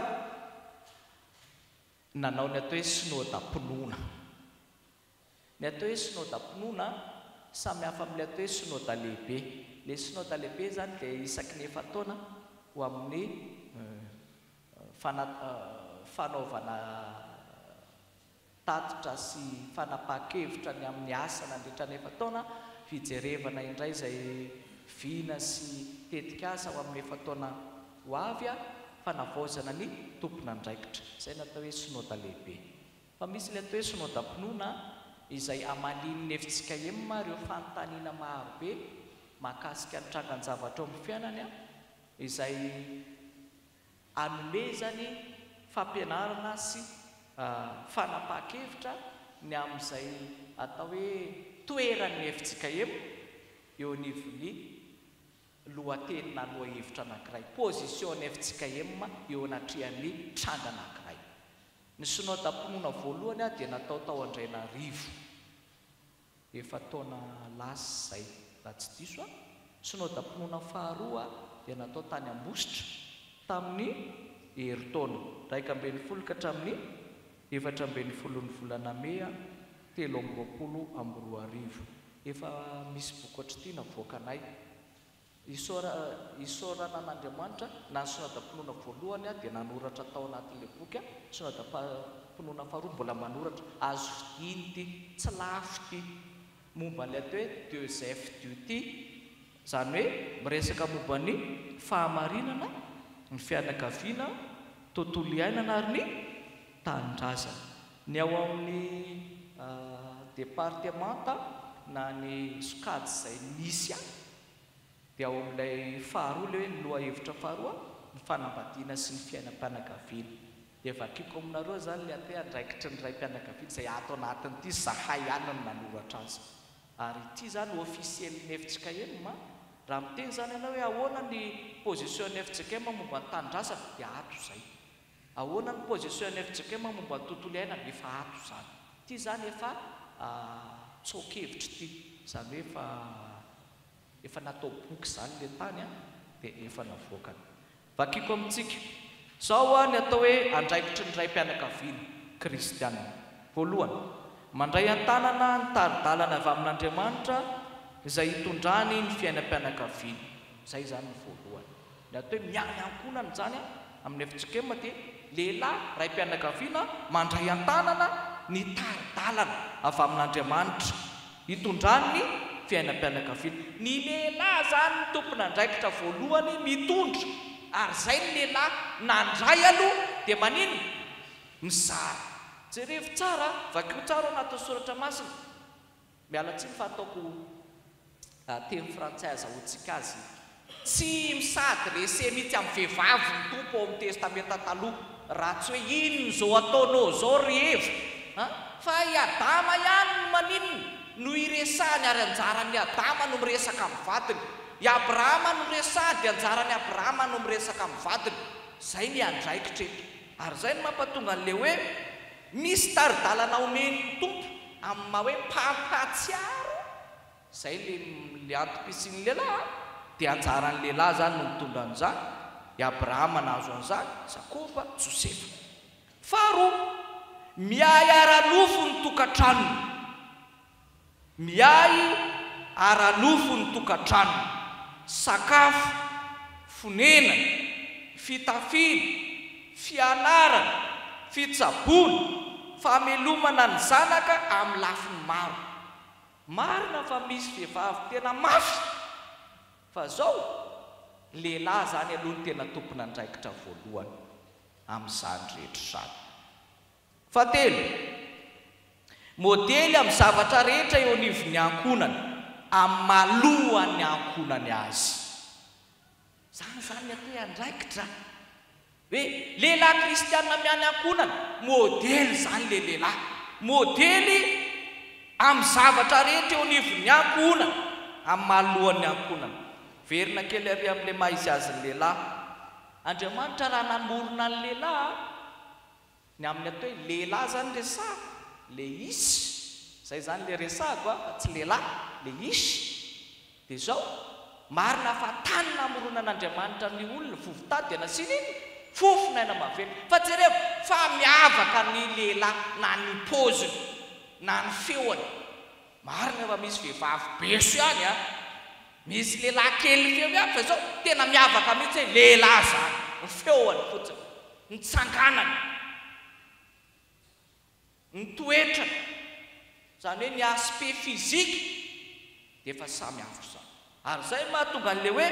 Nanao ny atao hoe Synodam-pinoana. Ny atao hoe Synodam-pinoana, samy hafa amin'ilay atao hoe Synoda lehibe. Ilay Synoda lehibe izany dia isaky ny efa-taona ho amin'ny fanaovana tatitra sy fanapahan-kevitra ny amin'ny asa nandritra ny efa-taona, fijerevana indray izay vina sy tetikasa ho amin'ny efa-taona ho avy, fanavaozana ny tompon'andraikitra. Izay no atao hoe Synoda lehibe. Fa misy ilay atao hoe Synodam-pinoana izay hamalian'ny fjkm ireo fanontaniana marobe mahakasika ny trangan-javatra ao amin'ny fiainany izay hanomezany fampianarana sy fanapahan-kevitra ny amin'izay atao hoe toeran'ny fjkm eo anivon'ny lohateny na lohahevitra anankiray, position ny fjkm eo anatrehan'ny tranga anankiray. Ny Synodam-pinoana voalohany dia natao tao Andrainarivo, efa-taona lasa izay raha tsy diso aho. Synodam-pinoana faharoa dia natao tany Ambositra tamin'ny herintaona, 11 ka hatramin'ny 14 ny volana mey 2023. Efa misy boky ohatr'ity navoakanay. Isaorana an'Andriamanitra, na ny Synodam-pinoana voalohany dia nanoratra tao anatin'ilay boky, Synodam-pinoana faharoa mbola manoratra. Azo vidiana ity, tsy lafo ity. Momba ilay atao hoe deux F duty, izany hoe miresaka momba ny fahamarinana, ny fianakaviana, tontolo iainana ary ny tanindrazana. Ny ao amin'ny departemanta na ny sokajy izay misy ahy dia ao amin'ilay faharoa ilay hoe ny lohahevitra faharoa, ny fanambadiana sy ny fiainam-pianakaviana. Dia vakiko aminareo izany ilay atao hoe andraikitry ny raim-pianakaviana izay ato anatin'ity izahay ihany no nanoratra azy. Ary ity izany officiel-n'ny fjkm, raha miteny izany ianao hoe ahoana ny position-n'ny fjkm momba ny tanindrazana dia ato izay. Ahoana ny position ny fjkm momba ny tontolo iainana? Efa ato izany. Ity izany efa tsoa-kevitra ity. Izany hoe efa efa natao boky izany ilay tany an, dia efa navoakany. Vakiko amintsika. Izao hoa ny atao hoe andraikitry ny raim-pianakaviana kristiana. Voalohany, mandray an-tanana ny tari-dalana avy amin'Andriamanitra izay hitondrany ny fiainam-pianakaviany. Izay izany ny voalohany. Ny atao hoe miahy ankohonana izany amin'ny fjkm dia lehilahy, raim-pianakaviana mandray an-tanana ny tari-dalana avy amin'Andriamanitra hitondrany ny fiainam-pianakaviana. Ny lehilahy izany no tompon'andraikitra voalohany mitondra ary izay ny lehilahy nandray aloha dia maninona? Mizara. Jerevo tsara, vakio tsara ao anatin'ny soratra masina. Miala tsiny fa ataoko teny frantsay azahoantsika azy. Tsy mi-s'adresser mihitsy amin'ny vehivavy ny Tompo ao amin'ny Testamenta Taloha, raha tsy hoe inona izao ataonao izao ry Eva a! Fa i Adama ihany no maninona no iresahany ary anjaran'i Adama no miresaka amin'ny vadiny. I Abrahama no resahany dia anjaran'i Abrahama no miresaka amin'ny vadiny. Izay ny andraikitra eto. Ary izay no mampatonga an'ilay hoe Misy tari-dalana omen'ny Tompo amin'ny maha hoe mpampahatsiaro, izay le le antom-pisian'ny lehilahy an, dia anjaran'ny lehilahy izany no mitondra an'izany, i Abrahama nahazo an'izany, Jakoba, Josefa. Faharoa, miahy ara-nofo ny tokantranony. Miahy ara-nofo ny tokantrano, sakafo, fonenana, fitafiana, fianarana, fitsaboana, famelomana ny zanaka amin'ny lafiny maro. Marina fa misy vehivavy tena mafy fa zao, lehilahy zany aloha no tena tompon'andraikitra voalohany amin'izany rehetra izany. Fahatelo, modely amin'ny zavatra rehetra eo anivon'ny ankohonany, amin'ny maha lohan'ny ankohonany azy. Izany izany ny atao hoe andraikitra. Hoe lehilahy kristiana miahy ny ankohonany, modely izany ilay lehilahy. Modely amin'ny zavatra rehetra eo anivon'ny ankohonana, amin'ny maha lohan'ny ankohonana. Verina kely ary amin'ilay maha izy azy ny lehilahy. Andriamanitra raha namorona ny lehilahy, Ny amin'ny atao hoe lehilahy zany resahako, le ish, zay zany le resahako a, fa tsy lehilahy, le ish, dia zao, marina fa tany namoronan'Andriamanitra ny olona, vovo-tany dia nasiany inona? Fofon'aina mahavelona. Fa jereo fa miavaka ny lehilahy na ny paoziny na ny feony. Marina fa misy vehivavy beso ihany an! Misy lehilahy kely feo ihany fa izao tena miavaka mihitsy hoe lehilahy izany. Ny feony fotsiny, ny tsanganany. Ny toetrany, izany hoe ny aspect physique dia efa samy hafa izany. Ary izay no mahatonga an'ilay hoe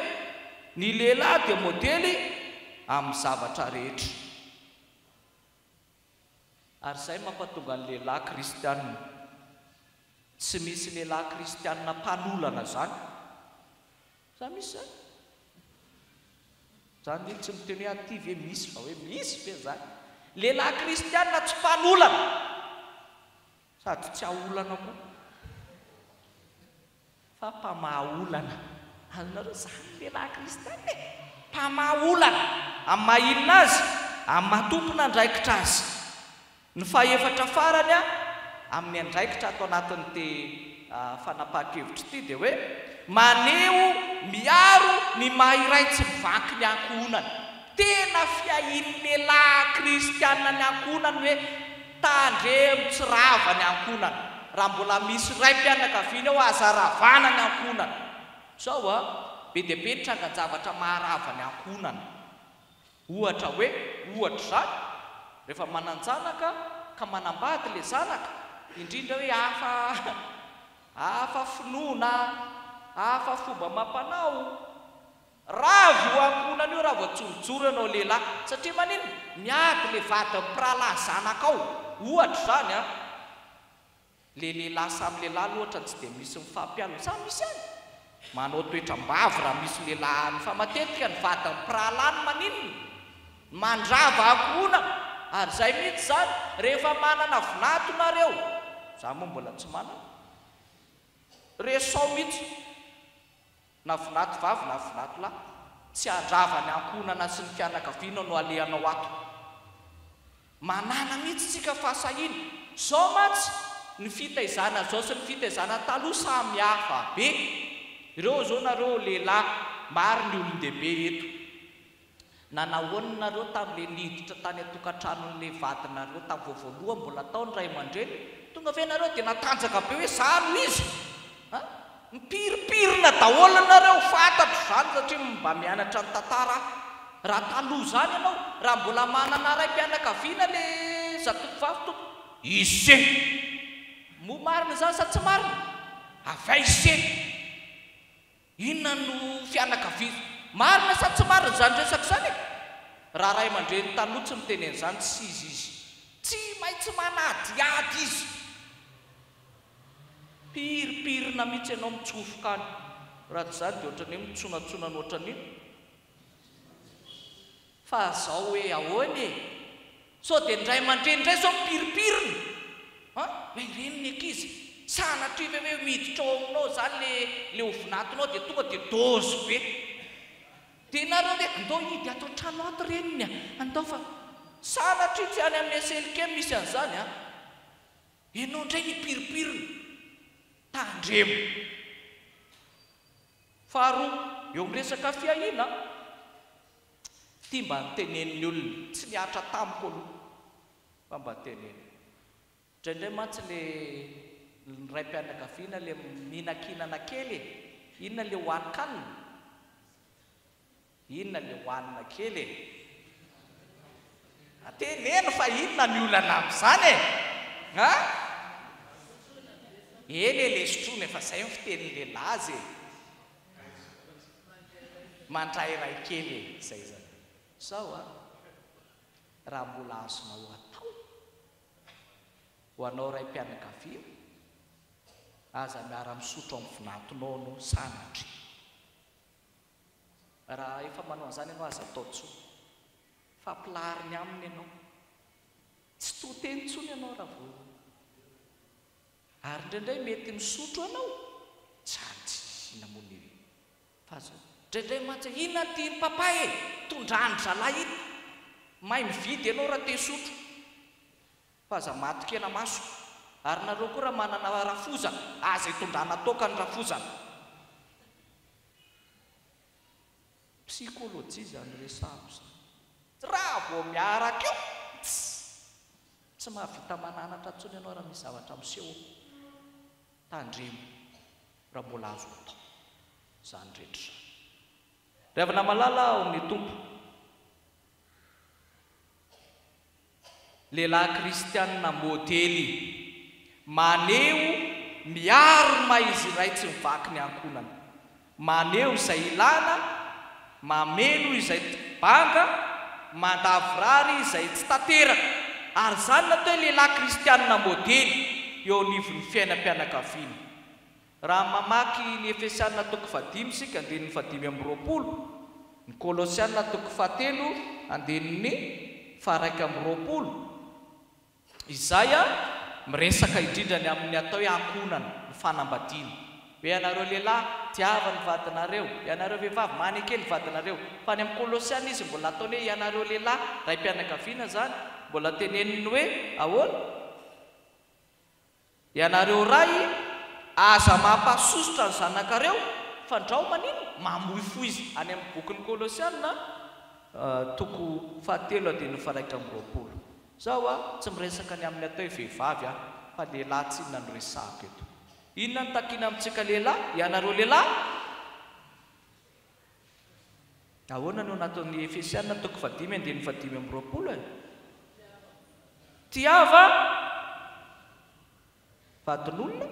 ny lehilahy dia modely amin'ny zavatra rehetra. Ary izay no mampatonga ny lehilahy kristiana. Tsy misy lehilahy kristiana mpanolana izany. Sa misy zany? Zany ve tsy miteny hoe aty ve misy fa hoe misy ve zany? Lehilahy kristiana tsy mpanolana sady tsy aolana koa fa mpamaha olana. Azonareo zany lehilahy kristiana e! Mpamaha olana amin'ny maha inona azy? Amin'ny maha tompon'andraikitra azy. Ny fahefatra farany amin'ny andraikitra ato anatin'ity fanapahan-kevitra ity dia hoe maneho, miaro ny maha iray tsy mivaky ny ankohonana. Tena fiahian'ny lehilahy kristiana ny ankohonany hoe tandremo tsy rava ny ankohonana. Raha mbola misy raim-pianakaviana eo aza ravana ny ankohonana. Izao a, be dia be ny trangan-javatra maharava ny ankohonana. Ohatra hoe, ohatra izany, rehefa manan-janaka ka manambady ilay zanaka, indrindra hoe hafa hafa finoana, hafa fomba amam-panao, rava io ankohonana io raha vao tsy mijoro ianao lehilahy. Satria maninona? Miady ilay vadin'ny mpirahalahy zanakao, ohatra izany an! Le lehilahy samy lehilahy aloha ohatrany tsy dia misy mifampialona, sa misy ihany? Manao toetram-bavy raha misy lehilahy any fa matetika ny vadin'ny mpirahalahy no maninona? Mandrava ankohonana, ary izay mihitsy izany rehefa manana vinato nareo, za moa mbola tsy manana, resao mihitsy na vinato vavy na vinato lahy, tsy handrava ny ankohonana sy ny fianakaviana no alehanao ato. Manana mihitsy tsika fahasahiana. Zao mantsy ny fitaizana zao sy ny fitaizana taloha samy hafa be. Ireo zao nareo lehilahy maro ny olon-dehibe eto. Nanahoana nareo tamin'le niditra tany an-tokantranon'le vadinareo tam vao voalohany mbola tao ny ray aman-dreny? Tonga ve nareo dia natanjaka be hoe za no izy? A! Mipirimpirina daholo nareo, fantatro izany satria mba mianatra ny tantara aho. Raha taloha izany ianao, raha mbola manana raim-pianakaviana le zatovovavy tompoko, ise! Moa marina izany sa tsy marina? Avy aiza ise? Inona no fianakaviana? Marina sa tsy marina izany resaka izany e? Raha ray aman-dreny taloha tsy miteny an'izany tsy izy izy. Tsy maintsy manadihady izy. Piripirina mihitsy ianao mitsofoka any. Raha tsy izany dia ohatran'ny hoe mitsonatsonana ohatran'iny. Fa zao hoe ahoana e? Sao dia ny ray aman-dreny indray zao mipiripirina an! Hoe ireny ny ankizy. Sanatria ve hoe miditra ao aminao zany le le ho vinatonao dia tonga dia dose be. Dia nareo hoe andao hidy ato an-trano ato reniny a! Andao fa. Sanatria tsy any amin'ny SLK misy an'izany an! Ianao indray mipiripirina. Tandremo. Faharoa, eo amin'ny resaka fiahiana, ity mba notenenin'ny olona, tsy nihatra tamiko aloha, fa mba tenenina. Indraindray mantsy le ny raim-pianakaviana le mihinankinana kely e, inona le hohanin-kanina? Inona le hohanina kely e? Teneno fa inona ny olana amin'izany e? A? Eny e, le sotroina efa zay ny fitenin'ny lehilahy azy e. Mandrairay kely e, zay zany. Zao a, raha mbola azonao atao, ho anao raim-pianakaviana, aza miara-misotro amin'ny vinatonao anao sanatria. Raha efa manao an'izany ianao aza atao intsony. Fa ampilahariny aminy ianao. Tsy to teny intsony ianao raha vao. Ary indraindray mety misotro ianao. Zany tsy inona moa ny fa aza. Indraindray mantsy inona ny tian'i papa e? Tondrahan-dry zalahy ito. Mahay mividy ianao raha te hisotro. Fa aza maty kena maso. Ary nareo koa raha manana rafozana, aza itondrana toaka ny rafozana. Psychologie izany resahako izany. Raha vao miaraka eo, tss! Tsy mahavita mananatra intsony ianao raha misy zavatra miseho eo. Tandremo raha mbola azo atao izany rehetra izany. Ry havana malala ao amin'ny Tompo, lehilahy kristianina modely, maneho, miaro ny maha izy iray tsy mivaky ny ankohonana, maneho izay ilana, mameno izay banga, mandavorary izay tsy tanteraka, ary izany no atao hoe lehilahy kristianina modely eo anivon'ny fiainam-pianakaviana. Raha mamaky ny Efesiana toko fahadimy isika andininy fahadimy amby roapolo, ny Kolosiana toko fahatelo andininy faha-iraika amby roapolo, izay miresaka indrindra ny amin'ny atao hoe ankohonana, ny fanambadiana. Hoe ianareo lehilahy, tiava ny vadinareo, ianareo vehivavy, maneke ny vadinareo. Fa any amin'ny Kolosiana izy mbola ataony hoe ianareo lehilahy, raim-pianakaviana izany, mbola teneniny hoe ahoana? Ianareo ray, aza mampasosotra ny zanakareo, fandrao maninona? Mamoy fo izy. Any amin'ny bokin'ny Kolosiana, toko fahatelo andininy faha-iraika amby roapolo. Izao aho, tsy miresaka ny amin'ny atao hoe vehivavy aho, fa lehilahy tsinona no resahako eto. Inona no takiana amintsika lehilahy? Ianareo lehilahy? Ahoana no nataon'ny Efesiana toko fahadimy andininy fahadimy amby roapolo e? Tiava vadin'olona?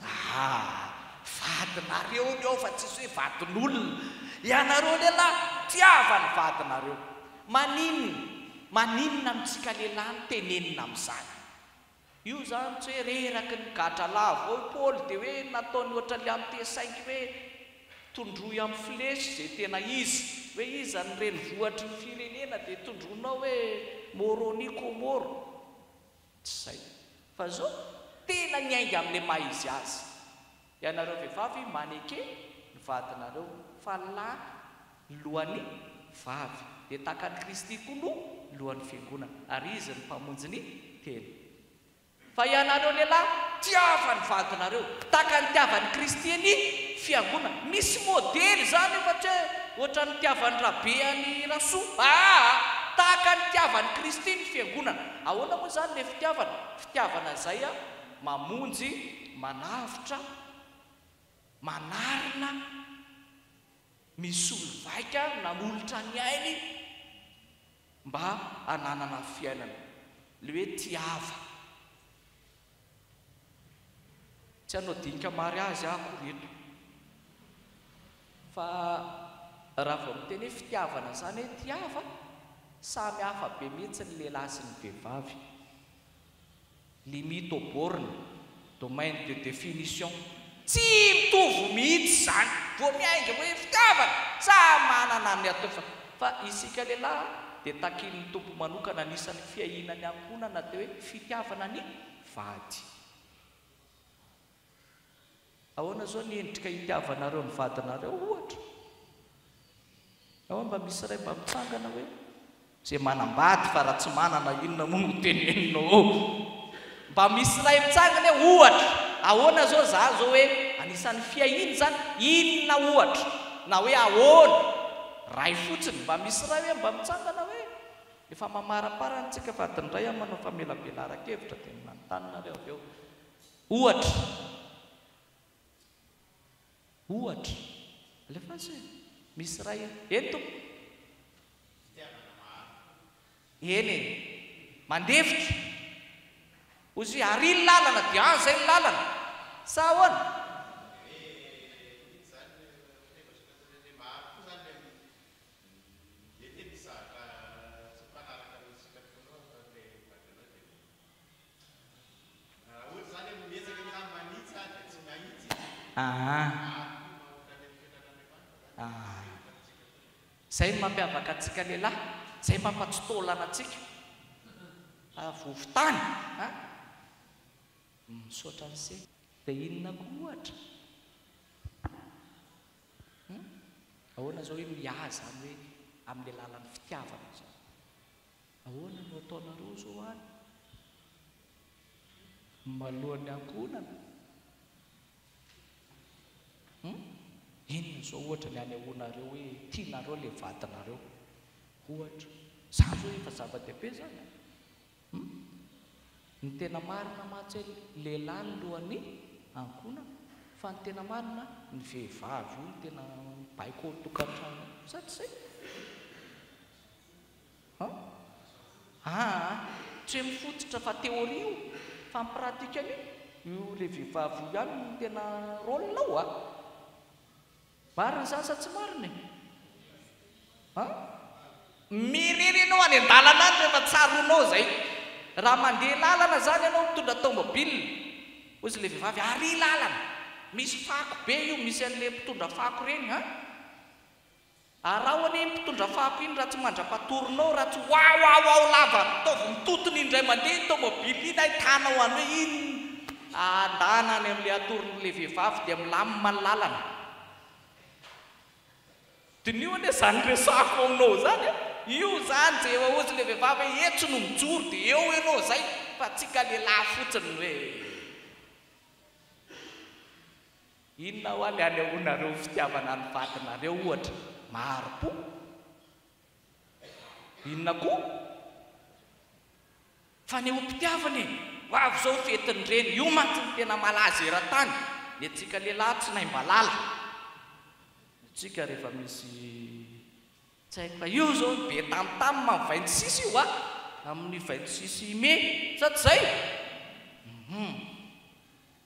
Ah, vadinareo ny ao fa tsisy hoe vadin'olona. Ianareo lehilahy, tiava ny vadinareo. Maninona? Maninona amintsika lehilahy no tenenina amin'izany? Io izany tsy hoe reraky ny gadra lava ao i Paoly dia hoe nataony ohatran'ilay amin'ny T5 hoe tondroy amin'ny flèche izay tena izy, hoe iza ny renivohitry ny firenena dia tondroinao hoe Moroni Comore. Tsy izay. Fa izao, tena niainga amin'ilay maha izy azy. Ianareo vehivavy maneke ny vadinareo fa lahy ny lohan'ny vavy dia tahaka an'i Kristy koa no lohan'ny fiangonana ary Izy no mpamonjy ny tena. Fa ianareo lehilahy tiava ny vadinareo tahaka ny nitiavan'i Kristy ny fiangonana. Misy modely izany io fa tsy hoe ohatran'ny nitiavan'i Rabe an'i Rasoa. Aa! Tahaka ny nitiavan'i Kristy ny fiangonana. Ahoana moa izany ilay fitiavana? Fitiavana izay mamonjy, manavotra, manarina, misolo vaika, nanolotra ny ainy mba hananana fiainana. Ilay hoe tiava. Tsy hanao dinika mariazy aho akory eto. Fa raha vao miteny hoe fitiavana izany hoe tiava, samy hafa be mihitsy ny lehilahy sy ny vehivavy. Limite aux bornes, domaine de définition. Tsy mitovy mihitsy izany. Vao miainga hoe fitiavana, samy manana ny atao fa fa isika lehilahy dia takian'ny Tompo manokana anisan'ny fiahiana ny ankohonana dia hoe fitiavana ny vady. Ahoana izao ny endrika itiavanareo ny vadinareo ohatra? Ahoana mba misy iray mba mitsangana hoe izay manambady fa raha tsy manana inona moa no teneninao eo? Mba misy iray mitsangana hoe ohatra, ahoana izao za izao hoe anisan'ny fiahiana izany, inona ohatra? Na hoe ahoana? Ray fotsiny, mba misy iray hoe mba mitsangana hoe efa mamaraparana tsika fa adiny iray aho manao famelabelaran-kevitra dia manontany nareo avy eo. Ohatra. Ohatra. Alefaso e. Misy iray. Eny tompoko. Fitiavana maharitra. Eny e. Mandefitra. Hozy hoe ary ny lalana dia any izay ny lalana. Sa ahoana? Dia hoe iny izany ohatra hoe maro koa izany ilay Mety hoe misy zavatra tsy mifanaraka amin'ny sitraponao ataon'ilay vadinao dia raha ohatra izany hoe miezaka ianao izany manitsy dia tsy mahitsy izy Aa. maro koa mahotra any amin'ny toetran'Andriamanitra izany Aa. mandefitra amintsika koa. Izay no mampiavaka antsika lehilahy, izay mampatsy taolana antsika. Fa vovon-tany an! Misaotra an'se. Dia inona koa ohatra? Hum? Ahoana izao hoe miahy izany hoe amin'ny alalan'ny fitiavana izany? Ahoana no ataonareo izao any? Maloan'ny ankohonana? Hum? Inona izao ohatra ny anehoanareo hoe tianareo ilay vadinareo? Ohatra. Izany izao efa zava-dehibe izany an! Hum. Ny tena marina mantsy hoe lehilahy ny lohan'ny ankohonana fa ny tena marina ny vehivavy io no tena mibaiko ao an-tokantrano ao. Sa tsy izay? An? Aa! Tsy hoe mifototra fa théorie io fa ny pratique an'io, io le vehivavy io ihany no tena rôle ao a! Marina izany sa tsy marina e? An? Mirera ianao any an-dalana any rehefa tsaroanao izay. Raha mandeha lalana izany ianao mitondra tomobile, hoy izy ilay vehivavy, ary lalana, misy fako be io, misy an'ilay mpitondra fako ireny an! Araho anie iny mpitondra fako iny raha tsy mandra-patorinao, raha tsy wawawaw lava, ataovy mitotona indray mandeha iny tomobile iny ahitanao any hoe iny andana any amin'ilay atoron'ilay vehivavy dia milamina ny lalana. Diniho anie izany resahako aminao izany a! Io izany dia efa hozy ilay vehivavy hoe etsy no mijoro dia eo ianao izay fa tsika lehilahy fotsiny hoe. Inona hoa le anehoanareo fitiavana ny vadinareo ohatra? Mahari-po? Inona koa? Fanehoam-pitiavana e! Ho avy izao ny fetin'ny reny, io mantsy no tena malaza eran-tany, ny antsika lehilahy tsy naim-balala, ny antsika rehefa misy Tsy haiko fa io zao be tam tam am 26 io a! Amin'ny 26 mai sa tsy zay? Hum.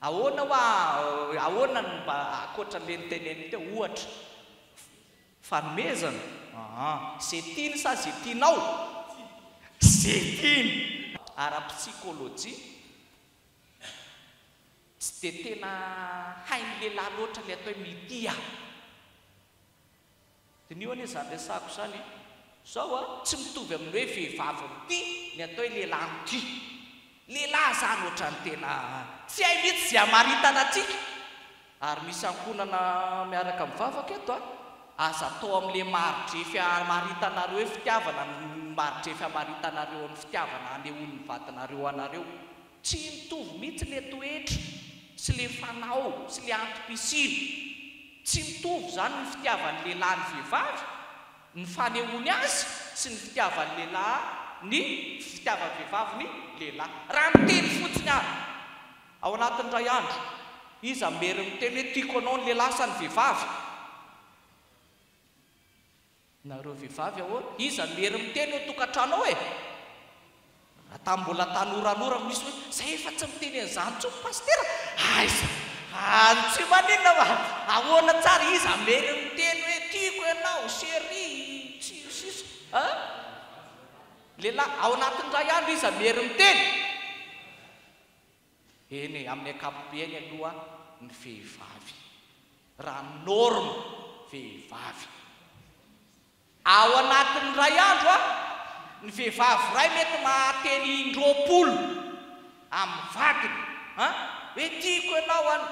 Ahoana hoa ahoana no mba ankoatra le noteneniny teo ohatra fanomezana? Aa. Ze tiany sa ze tianao? Ze tiany. Ara-psikôlôjia, tsy dia tena hain'ny lehilahy loatra ilay atao hoe mitia. Diniho anie izany resahako izany e! Zao a, tsy mitovy amin'ny hoe vehivavy mitia ny atao hoe lehilahy mitia. Lehilahy izany ohatran'ny tena tsy hay mihitsy izay hamaritana antsika. Ary misy ankohonana miaraka mivavaka eto a, aza atao amin'ilay mari-drefy hamaritanareo hoe fitiavana ny mari-drefy hamaritanareo amin'ny fitiavana anehoan'ny vadinareo anareo. Tsy mitovy mihitsy ilay toetra sy ilay fanao sy ilay antom-pisiana. Tsy mitovy izany ny fitiavan'ny lehilahy ny vehivavy, ny fanehoany azy sy ny fitiavan'ny lehilahy ny fitiavan'ny vehivavy ny lehilahy. Raha miteny fotsiny ary ao anatin'ny iray andro, iza mery miteny hoe tiako anao ny lehilahy sa ny vehivavy? Nareo vehivavy ahoana? Iza no hery miteny eo tokantrano ao e? Raha tamin'ny mbola tanoranora misy hoe zay efa tsy miteny an'izany intsony pasitera aiza any tsy maninona fa ahoana tsara iza no hery miteny hoe tiako ianao chérie sy ny sisa a? Lehilahy ao anatin'ny iray andro iza no hery miteny? Eny e, amin'ny ankapobeny aloha ny vehivavy. Raha ny norme, vehivavy. Ao anatin'ny iray andro a, ny vehivavy iray mety mahateny indroapolo amin'ny vadiny an, hoe tiako ianao an.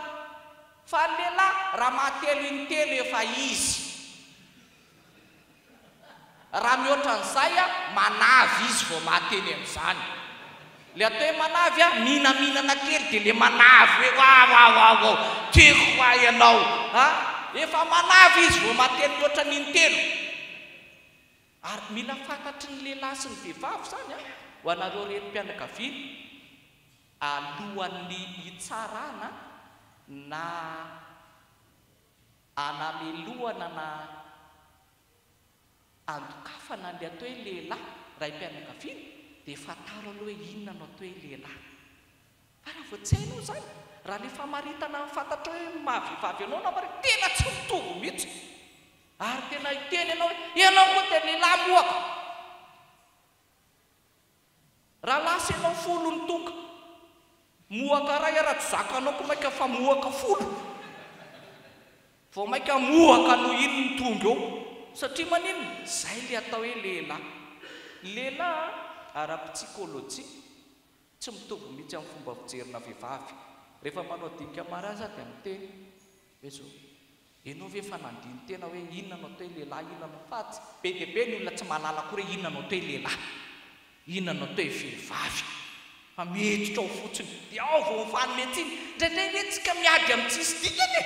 Fa ny lehilahy raha mahatelo intelo efa izy. Raha mihoatra an'izay manavy izy vao mahateny an'izany. Ilay atao hoe manavy a, mihinamhinana kely dia ilay manavy hoe wawawawaw, tiako hoa ianao a! Efa manavy izy vao mahateny mihoatra ny intelo. Ary mila fantatry ny lehilahy sy ny vehivavy izany a, ho anareo renim-pianakaviana, alohan'ny hitsarana na anamelohana na andokafana ny atao hoe lehilahy, raim-pianakaviana, dia fantaro aloha hoe inona no atao hoe lehilahy. Fa raha vao tsy hainao izany, raha ilay famaritana fantatrao hoe ny maha vehivavy anao no amaritana, tena tsy mitovy mihitsy. Ary tena hiteny ianao hoe, ianao koa dia lehilahy mohaka. Raha lasa ianao folo ny tonga, mohaka ray ara tsy zakanao ko maika fa mohaka folo. Vao maika mohaka noho iny ny tonga eo. Satria maninona? Zay le atao hoe lehilahy. Lehilahy ara-psikology tsy mitovy mihitsy amin'ny fomba fijerina vehivavy. Rehefa manao dinika mariazy aho dia miteny hoe zao. Enao ve efa nandini-tena hoe inona no atao hoe lehilahy, inona no fa tsy be dia be ny olona tsy mahalala akory hoe inona no atao hoe lehilahy, inona no atao hoe vehivavy fa miditra ao fotsiny dia ao vao mifanome tsiny. Indraindray ve tsika miady amin'ny tsisy dikany e?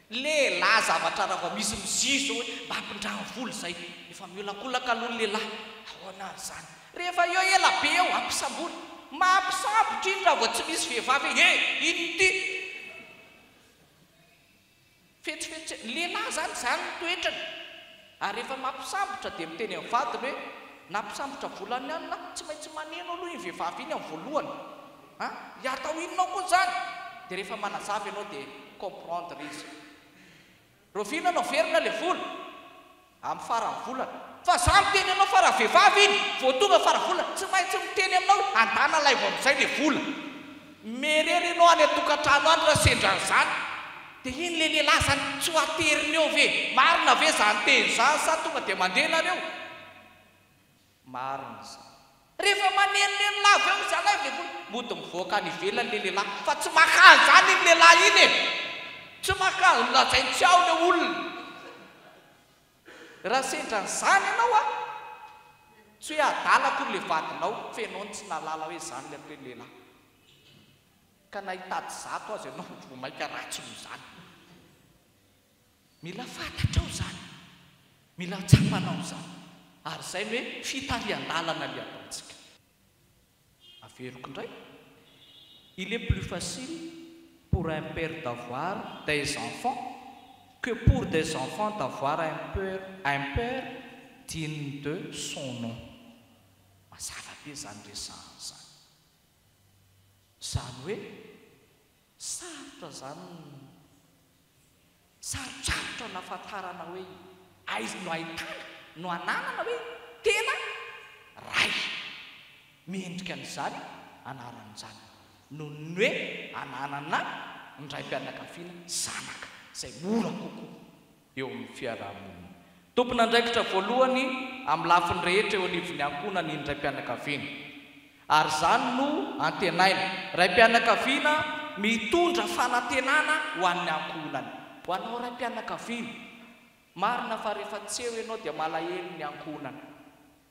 Lehilahy zavatra raha vao misy mizizo hoe mba ampindrano vola izay, efa miolakolaka aloha ny lehilahy, ahoana ary izany? Rehefa eo ela be eo, ampisambory. Mampisambotra iny raha vao tsy misy vehivavy hoe eh! Inona ity? Fetsifetsy, ny lehilahy izany, izany ny toetrany. Ary rehefa mampisambotra dia miteny amin'ny vadiny hoe, nampisambotra vola an'i anona aho, tsy maintsy maneno aloha iny vehivavy iny amin'ny voalohany. An! Atao inona ao koa izany? Dia rehefa manazava ianao dia comprendre izy. Rahoviana no averina ilay vola? Amin'ny faran'ny volana. Fa za miteny anao fa raha vehivavy iny vao tonga fara volana, tsy maintsy miteny aminao hoe andana alaivo amin'izay le vola. Miherery ianao any an-tokantrano any raha sendra an'izany. Dia iny le lehilahy zany tsy ho ateriny eo ve? Marina ve zany teny zany sa tonga dia mandeha nareo? Marina izany. Rehefa manenoneno lava eo izy alaivo le vola, mody mivoaka any ivelany le lehilahy fa tsy maka an'izany iny lehilahy iny e! Tsy maka, lazainy tsy ao le olona. Raha sendra an'izany ianao a, tsy hoe adala akory le vadinao fa ianao no tsy nahalala hoe izany le atao hoe lehilahy. Ka na hitady zato aza ianao vao mainka ratsy noho izany. Mila fantatrao izany, mila tsapanao izany, ary izay no hoe fitarihan-dalana ilay ataontsika. Averiko indray, il est plus facile pour un père d'avoir des enfants que pour des enfants d'avoir un père, un père digne de son nom. Mazava be izany resahana izany. Izany hoe sarotra izany ny Sarotsarotra ny ahafantarana hoe aiza no ahitana, no ananana hoe tena Ray mendrika an'izany anarana izany, noho ny hoe ananana ny raim-pianakaviana zanaka, izay mora kokoa eo amin'ny fiaraha-monina. Tompon'andraikitra voalohany amin'ny lafiny rehetra eo anivon'ny ankohonany ny raim-pianakaviana. Ary izany no antenaina. Raim-pianakaviana mitondra fanantenana ho an'ny ankohonany. Ho anao raim-pianakaviana, marina fa rehefa tsy eo ianao dia malahelo ny ankohonana.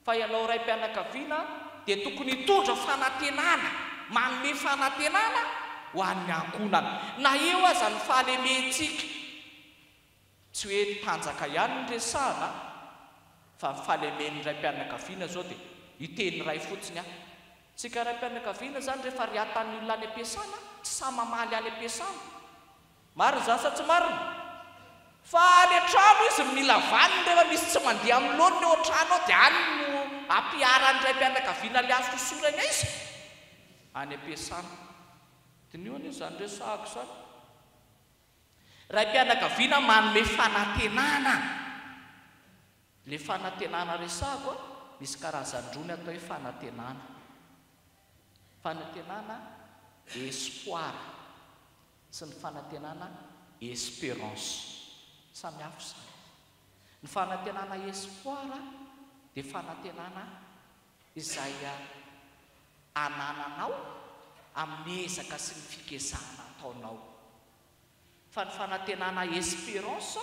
Fa ianao raim-pianakaviana dia tokony hitondra fanantenana, manome fanantenana ho an'ny ankohonana. Na eo aza ny fahalementsika. Tsy hoe ny tanjaka ihany no resahana fa ny fahalemen'ny raim-pianakaviana izao dia hiteny iray fotsiny aho. Tsika raim-pianakaviana izany rehefa riatan'ny olona any am-piasana tsy sahy mamaly any am-piasana. Marina izany sa tsy marina? Fa any an-trano izy no mila vaniny rehefa misy tsy mandeha amin'ny laoniny eo an-trano ao dia any no ampiharan'ny raim-pianakaviana ilay azo hosorany aiza? Any am-piasana. Diniho anie izany resahako izany. Raim-pianakaviana manome fanantenana. Ilay fanantenana resahako a, misy karazany roa ny atao hoe fanantenana. Fanantenana espoir sy ny fanantenana esperance. Samy hafa izany. Ny fanantenana espoir dia fanantenana izay anananao amin'ny ezaka sy ny fikezahana ataonao. Fa ny fanantenana espérance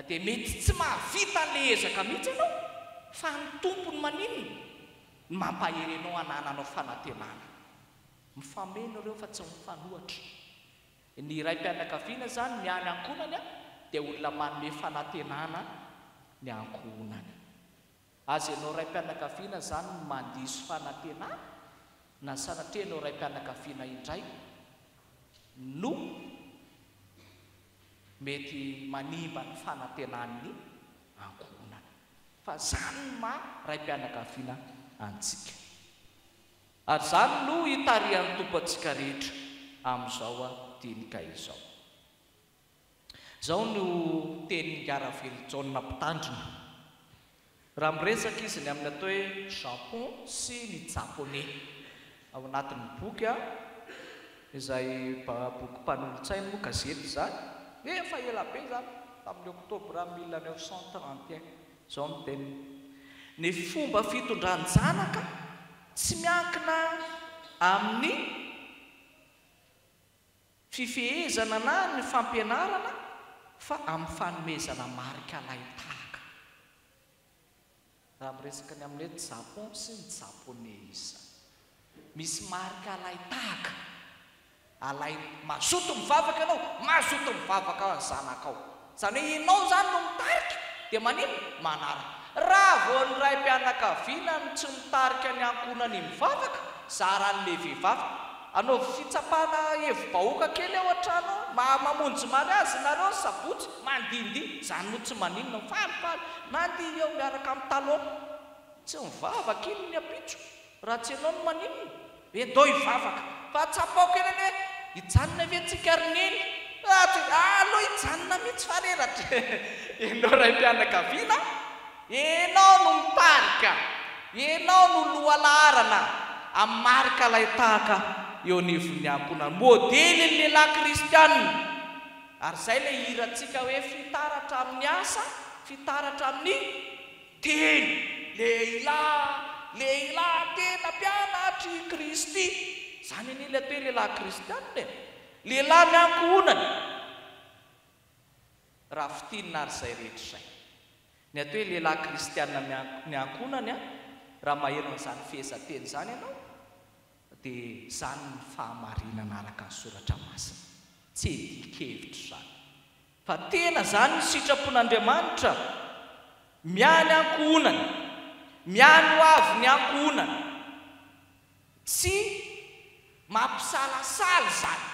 dia mety tsy mahavita an'ilay ezaka mihitsy ianao fa ny Tompo no maninona? No mampahery anao hanananao fanantenana. Mifameno ireo fa tsy mifanohatra. Ny raim-pianakaviana izany miahy ny ankohonany dia olona manome fanantenana ny ankohonany. Aza ianao raim-pianakaviana izany no mandiso fanantenana na sanatria ianao raim-pianakaviana indray no mety manimba ny fanantenan'ny ankohonana. Fa izany no maha raim-pianakaviana antsika. Ary izany no itarihan'ny Tompo antsika rehetra amin'izao dinika izao. Izao no tenin'i Ngaravelojaona mpitandrina, raha miresaka izy ny amin'ny atao hoe Japon sy ny Japoney, ao anatin'ny boky izay boky mpanolotsaina moa, gazety izany, efa ela be izany, tamin'ny oktobra 1931. Izao no teniny, Ny fomba fitondran-janaka tsy miankina amin'ny. Fifehezana na ny fampianarana fa amin'ny fanomezana marika alain-tahaka. Raha miresaka ny amin'ny hoe Japon sy ny Japoney izy izany. Misy marika alain-tahaka. Alainy mazoto mivavaka ianao, mazoto mivavaka ny zanakao. Izany hoe ianao izany no mitarika dia maninona? Manaraka. Raha vao ny raim-pianakaviana no tsy mitarika ny ankohonany mivavaka, zaran'ilay vehivavy. Anaovy fitsapana hevi-bahoaka kely ao an-trano ao, ma mamonjy mariazy nareo ny sabotsy, mandihindihy, izany moa tsy maninona, mifalifaly, mandihy eo miaraka amin'ny talon. Tsy mivavaka iny ny ampitso. Raha tsy ianao no maninona? Hoe ndao hivavaka. Fa tsapao kely anie hoe hijanona ve tsika ry neny? Ah tsy aleo hijanona mihitsy fa reratra. Ianao raim-pianakaviana, ianao no mitarika, ianao no lohalaharana amin'ny marika alain-tahaka eo anivon'ny ankohonana. Modely ny lehilahy kristianina. Ary izay ilay hirantsika hoe fitaratra amin'ny asa, fitaratra amin'ny. Teny, lehilahy, lehilahy tena mpianatr'i Kristy. Izany anie ilay atao hoe lehilahy kristianina e! Lehilahy ny ankohonany. Raha fintinina ary izay rehetra izay. Ny atao hoe lehilahy kristianina ny ankohonany an, raha maheno an'izany fehezanteny izany ianao, dia izany ny fahamarinana araka ny Soratra Masina. Tsy edin-kevitra izany. Fa tena izany ny sitrapon'Andriamanitra, miahy ny ankohonany, miahy ny ho avin'ny ankohonany. Tsy mampisalasala izany,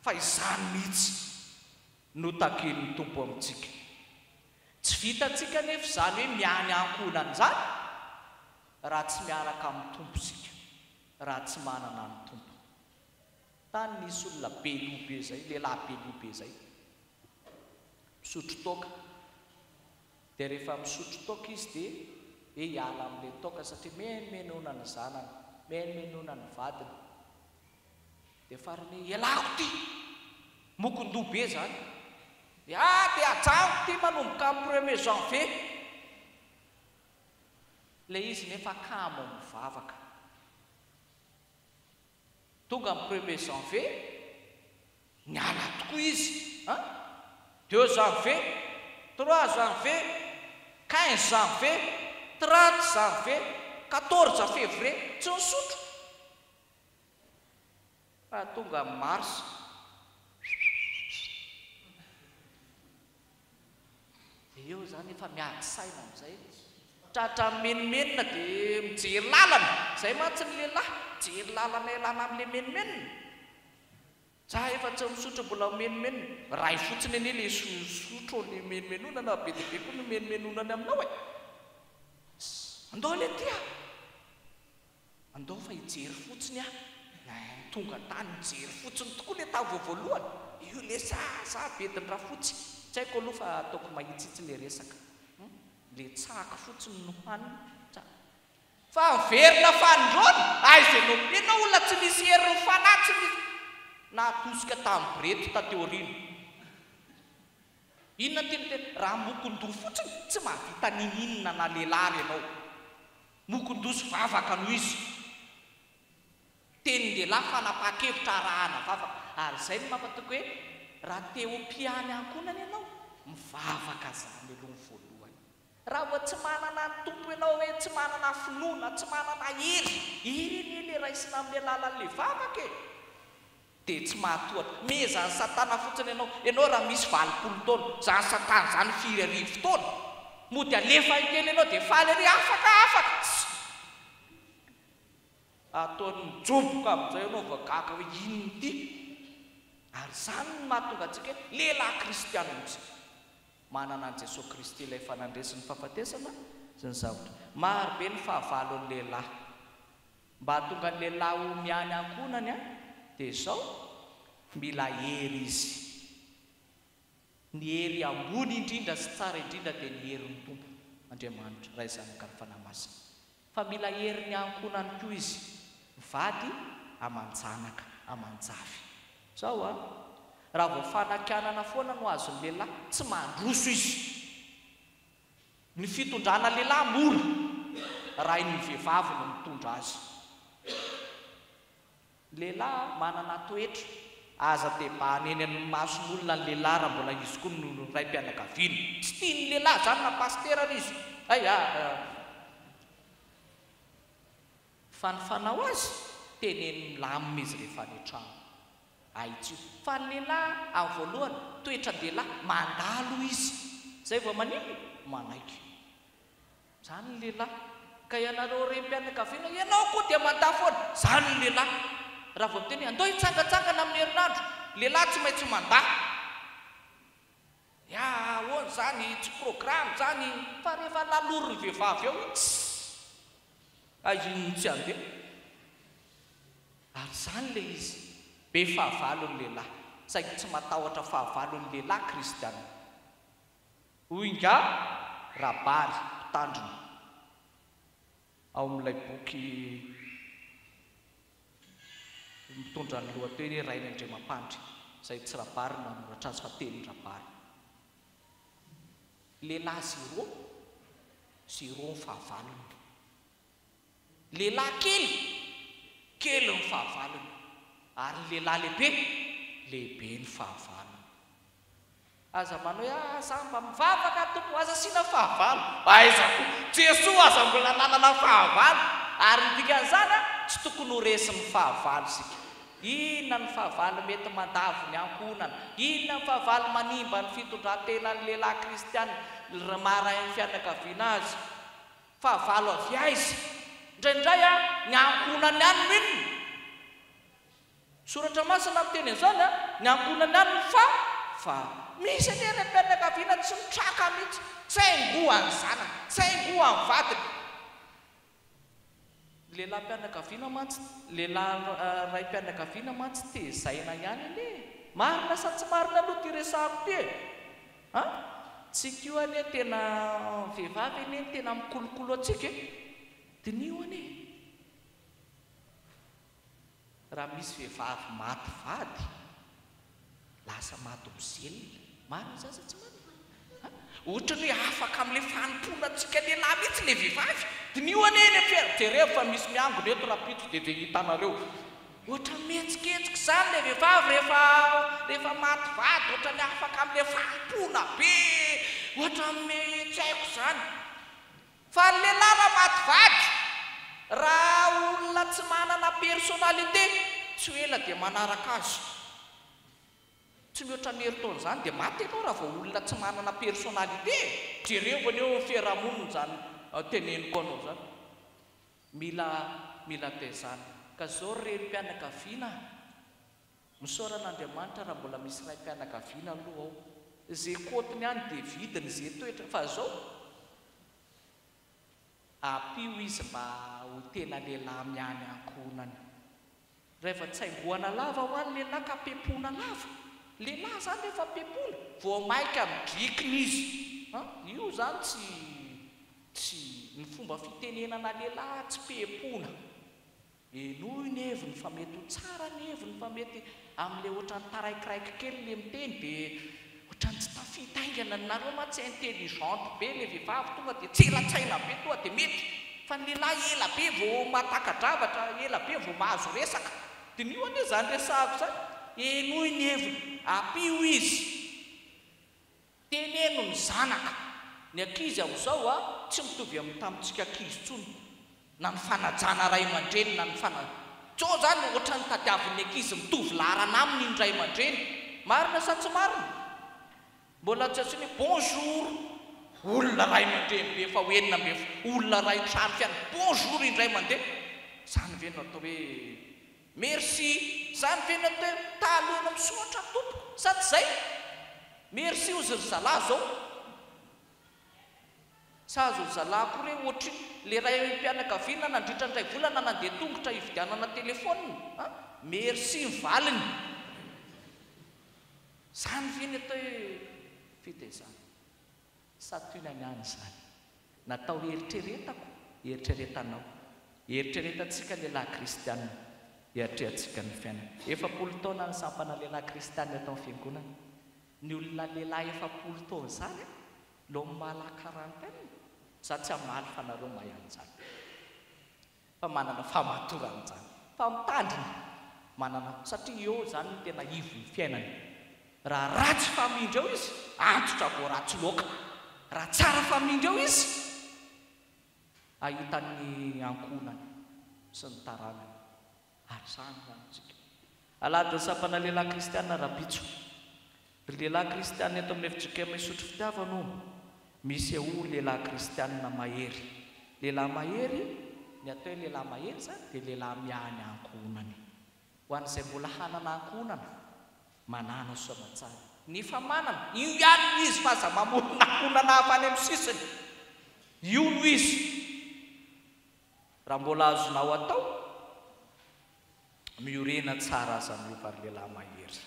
fa izany mihitsy no takin'ny Tompo amintsika. Tsy vitantsika anefa izany hoe miahy ny ankohonana izany, raha tsy miaraka amin'ny Tompo isika, raha tsy manana ny Tompo. Tany nisy olona be loha be zay, lehilahy be loha be zay, misotro toaka. Dia rehefa misotro toaka izy dia hoe hiala amin'ilay toaka satria menomenona ny zanany, menomenona ny vadiny. Dia farany hoe ialako ity! Mokon-doha be zany. Dia ah dia ajanoko ity manomboka amin'ny premier janvier. Ilay izy nefa kamo mivavaka. Tonga ny premier janvier, niala tokoa izy an! Deux janvier, trois janvier, 15 janvier, 30 janvier, 14 février, tsy nisotro. Fa tonga ny mars, Dia eo izany efa miady saina amin'izay. Tratra mimenomenona dia mijery lalana. Izay mantsy ny lehilahy, mijery lalana ialana amin'ilay menomenona. Za efa tsy misotro mbola mimenomenona. Iray fotsiny anie ilay sotro ny menomenonana, be dia be koa ny menomenonany aminao e. Andao ilay ity a! Andao fa hijery fotsiny aho. Nahay tonga tany nijery fotsiny tokoa le tany vao voalohany. Io le za za bedin-dRafotsy. Tsy haiko aloha fa ataoko mahitsitsy le resaka. Hum le tsaky fotsiny no hanina. Tsa. Fa miverina fanindroany, aiza ianao? Ianao olona tsy misy herin'ny fanahy, tsy misy. Natosika tamin'ny borety taty aoriana. Inona no tiany tena? Raha mokon-doha fotsiny, tsy mahavita ninininona na lehilahy ary ianao. Mokon-doha sy vavaka no izy. Tenin-dehilahy fanapahan-kevitra arahana vavaka. Ary izay no mampatoky hoe raha te ho mpiany ankohonana ianao, mivavaka izany aloha ny voalohany. Raha vao tsy manana ny Tompo ianao hoe tsy manana finoana, tsy manana hery, hery anie ilay raisina amin'ny alalan'ilay vavaka e! Dia tsy mahatohatra. Mehezan'i satana fotsiny ianao. Ianao raha misy 80 taona, izany satana izany firy arivo taona? Mody alefa kely ianao dia faly ery, afaka, afaka! Tsia! Ataony mijoboka amin'izay ianao vao gaga hoe inona ity? Ary izany no mahatonga antsika hoe lehilahy kristianina isika. Manana an'i Jesoa Kristy ilay efa nandresy ny fahafatesana sy ny zavatra. Maro be ny fahavalon'ny lehilahy. Mba hahatonga ny lehilahy ho miahy ny ankohonany dia izao, mila hery izy. Ny hery ambony indrindra sy tsara indrindra dia ny herin'ny Tompo Andriamanitra, Ray, Zanaka ary Fanahy Masina. Fa mila herin'ny ankohonany koa izy, vady aman-janaka aman-jafy. Izao an, raha vao fanakianana foana no azon'ny lehilahy, tsy mandroso izy. Ny fitondrana lehilahy mora raha hain'ny vehivavy no mitondra azy. Ny lehilahy manana toetra. Aza debahana eny amin'ny mason'olona ny lehilahy raha mbola izy koa no raim-pianakaviana. Tsy tian'ny lehilahy izany na pasitera ary izy. Hay a! Fa ny fanao azy, teneno milamina izy rehefa any an-trano. Ahitsio. Fa ny lehilahy amin'ny voalohany, toetran-dehilahy, mandalo izy. Izay vao maninona? Manaiky. Izany ny lehilahy. Ka ianareo renim-pianakaviana, ianao koa dia mandà foana. Izany ny lehilahy. Raha vao miteny hoe andao hitsangantsangana amin'ny herinandro, lehilahy tsy maintsy mandà. Ya, ahoana izany, tsy programme izany. Fa rehefa lalorin'ny vehivavy eo, tssy! Aiza iny no tsy handeha? Ary izany ilay izy. Be fahavalo ny lehilahy. Saingy tsy matahotra fahavalo ny lehilahy kristiana. Hoy ingahy Rabary, mpitandrina, ao amin'ilay boky mitondra ny lohateny hoe Rainy Andriamampandry, izay tsy Rabary no nanoratra azy fa tenin-dRabary. Lehilahy zéro, zéro ny fahavalony. Lehilahy kely, kely ny fahavalony. Ary ny lehilahy lehibe, lehibe ny fahavalony. Aza manao hoe ah za mba mivavaka Tompo aza asiana fahavalo. Aiza koa, Jesoa aza mbola nanana fahavalo. Ary ny dikan'izany an, tsy tokony ho resin'ny fahavalo isika. Inona ny fahavalo mety mandavo ny ankohonana? Inona ny fahavalo manimba ny fitondran-tenan'ny lehilahy kristiana maha rain'ny fianakaviana azy? Fahavalo avy aiza? Indraindray an, ny ankohonany ihany no inona? Soratra Masina miteny an'izany an, ny ankohonany ihany no fa, fa. Misy anie raim-pianakaviana tsy mitraka mihitsy, tsy haingohan'ny zanany, tsy haingohan'ny vadiny. Ny lehilahy-mpianakaviana mantsy, lehilahy raim-pianakaviana mantsy tezaina ihany anie e! Marina sa tsy marina aloha ity resahako ity e? An? Tsika io anie tena, vehivavy anie no tena mikolokolo antsika e! Diniho anie e! Raha misy vehivavy maty vady, lasa mademoiselle. Marina izany sa tsy marina? An? Ohatran'ny hoe afaka amin'ilay fanompoana antsika lehilahy mihitsy ilay vehivavy. Diniho anie eny amin'ny fiainana. Jereo fa misy miangona eto rahampitso dia dia hitanareo. Ohatran'ny mihetsiketsika izany ilay vehivavy rehefa rehefa maty vady, ohatran'ny afaka amin'ilay fanompoana be, ohatran'ny tsy haiko izany. Fa ny lehilahy raha maty vady, raha olona tsy manana personnalité, tsy ho ela dia manaraka azy. Tsy mihoatra ny herintaona izany dia maty ianao raha vao olona tsy manana personnalité e! Jereo anie eo amin'ny fiarahamonina izany teneniko anao izany. Mila mila taizana. Ka zao ry renim-pianakaviana a! Misaora an'Andriamanitra raha mbola misy raim-pianakaviana aloha ao. Ze kotiny any dia vidiny ze toetra fa zao ampio izy mba ho tena lehilahy miahy ny ankohonany. Rehefa tsaingohana lava hoa ny lehilahy ka pepona lava. Lehilahy zany rehefa pepona vao maika midrikina izy an! Io zany tsy tsy ny fomba fitenenana lehilahy tsy pepona. Henoy ny heviny fa mety ho tsara ny heviny fa mety amin'ilay ohatran'ny taraikiraiky kely ilay miteny dia ohatran'ny tsy tafita haingana, nareo mantsy intelligente be ilay vehivavy tonga dia tsy ela tsaina be tonga dia mety fa ny lehilahy ela be vao mahataka-dravatra, ela be vao mahazo resaka. Diniho anie izany resahako izany, henoy ny heviny, ampio izy. Teneno ny zanaka. Ny ankizy amin'izao a, tsy mitovy amin'ny tamintsika ankizy intsony. Na ny fanajana ray aman-dreny na ny fana. Zao zany ohatran'ny tadiavin'ny ankizy mitovy laharana aminy ny ray aman-dreny. Marina sa tsy marina? Mbola tsy asiana hoe bonjour. Olona ray aman-dreny be efa ho 16, olona ray trano fiana, bonjour indray mandeha. Zany ve no atao hoe merci? Zany ve no atao hoe talohanao misaotra tompoko? Sa tsy zay? Merci ozy ry zalahy zao. Sa azo ry zalahy koa re ohatry le raim-pianakaviana nandritra ny iray volana nandeha tongotra hividianana telephone a! Merci ny valiny. Zany ve ny atao hoe fitaizana? Santionany ihany izany. Natao hieritreretako, hieritreretanao. Hieritreretantsika lehilahy kristiana, hiatrehantsika ny fiainana. 40 taona ny sampana lehilahy kristiana eto amin'ny fiangonana. Ny olona lehilahy 40 taona izany an, l'homme à la quarantaine, za tsy hamaly fa nareo mahay an'izany. Fa manana fahamatorana izany. Fa mitandrina, manana, satria eo izany no tena ivon'ny fiainany. Raha ratsy famindra eo izy, antitra vao ratsy loaka. Raha tsara famindra eo izy, hahita ny ankohonany sy ny taranany. Ary izany izany isika. Alahadin'ny sampana lehilahy kristiana rahampitso. Ry lehilahy kristiana eto amin'ny fjkm Isotry Fitiavana o! Misehoa lehilahy kristiana mahery. Lehilahy mahery, ny atao hoe lehilahy mahery izany dia lehilahy miahy ny ankohonany. Ho an'izay mbola hanana ankohonana, manana soamatsara. Ny efa manana, io ihany no izy fa aza mamorona ankohonana hafa any amin'ny sisiny. Io no izy. Raha mbola azonao atao, miorena tsara aza miova ry lehilahy mahery.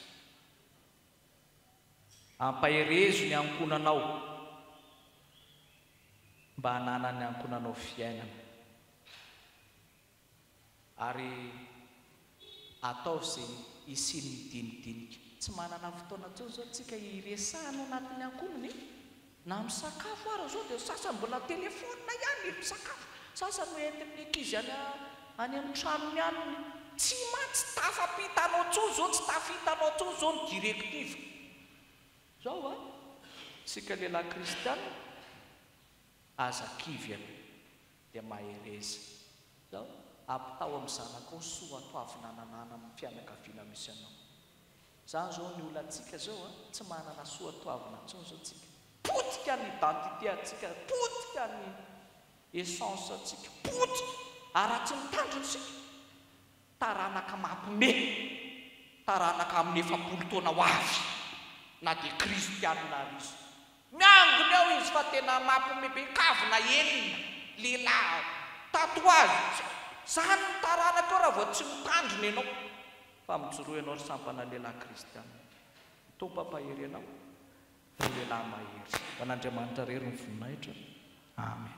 Ampaherezo ny ankohonanao mba hananan'ny ankohonanao fiainana. Ary ataovy izay hisian'ny dinidinika. Tsy manana fotoana intsony izao tsika hiresahana ao anatin'ny ankohonana e! Na misakafo ara izao dia sasany mbola telephone ihany ny misakafo, sasany ho entin'ny ankizy any any amin'ny tranony any ny tsy ma tsy tafampitanao intsony izao, tsy tafitanao intsony izao ny directive. Izao an, tsika lehilahy kristiana aza kivy an, dia mahereza. Izao, ampitao amin'ny zanakao ny soatoavina ananana amin'ny fianakaviana misy anao. Zany zao ny olantsika zao a, tsy manana soatoavina intsony zao tsika, potika ny identité antsika, potika ny essence antsika, potika, ary raha tsy mitandrina isika, taranaka mampime, taranaka amin'ny 40 taona ho avy, na dia kristianina ary izy. Miangona eo izy fa tena mampime be, kavina enina, lehilahy, tatouage, zany ny taranaka eo raha vao tsy mitandrina ianao. Fa mijoroa ianao ry sampana lehilahy kristiana. Ny Tompo hampahery anao, ry lehilahy mahery. Ho an'Andriamanitra irery ny voninahitra. Amen.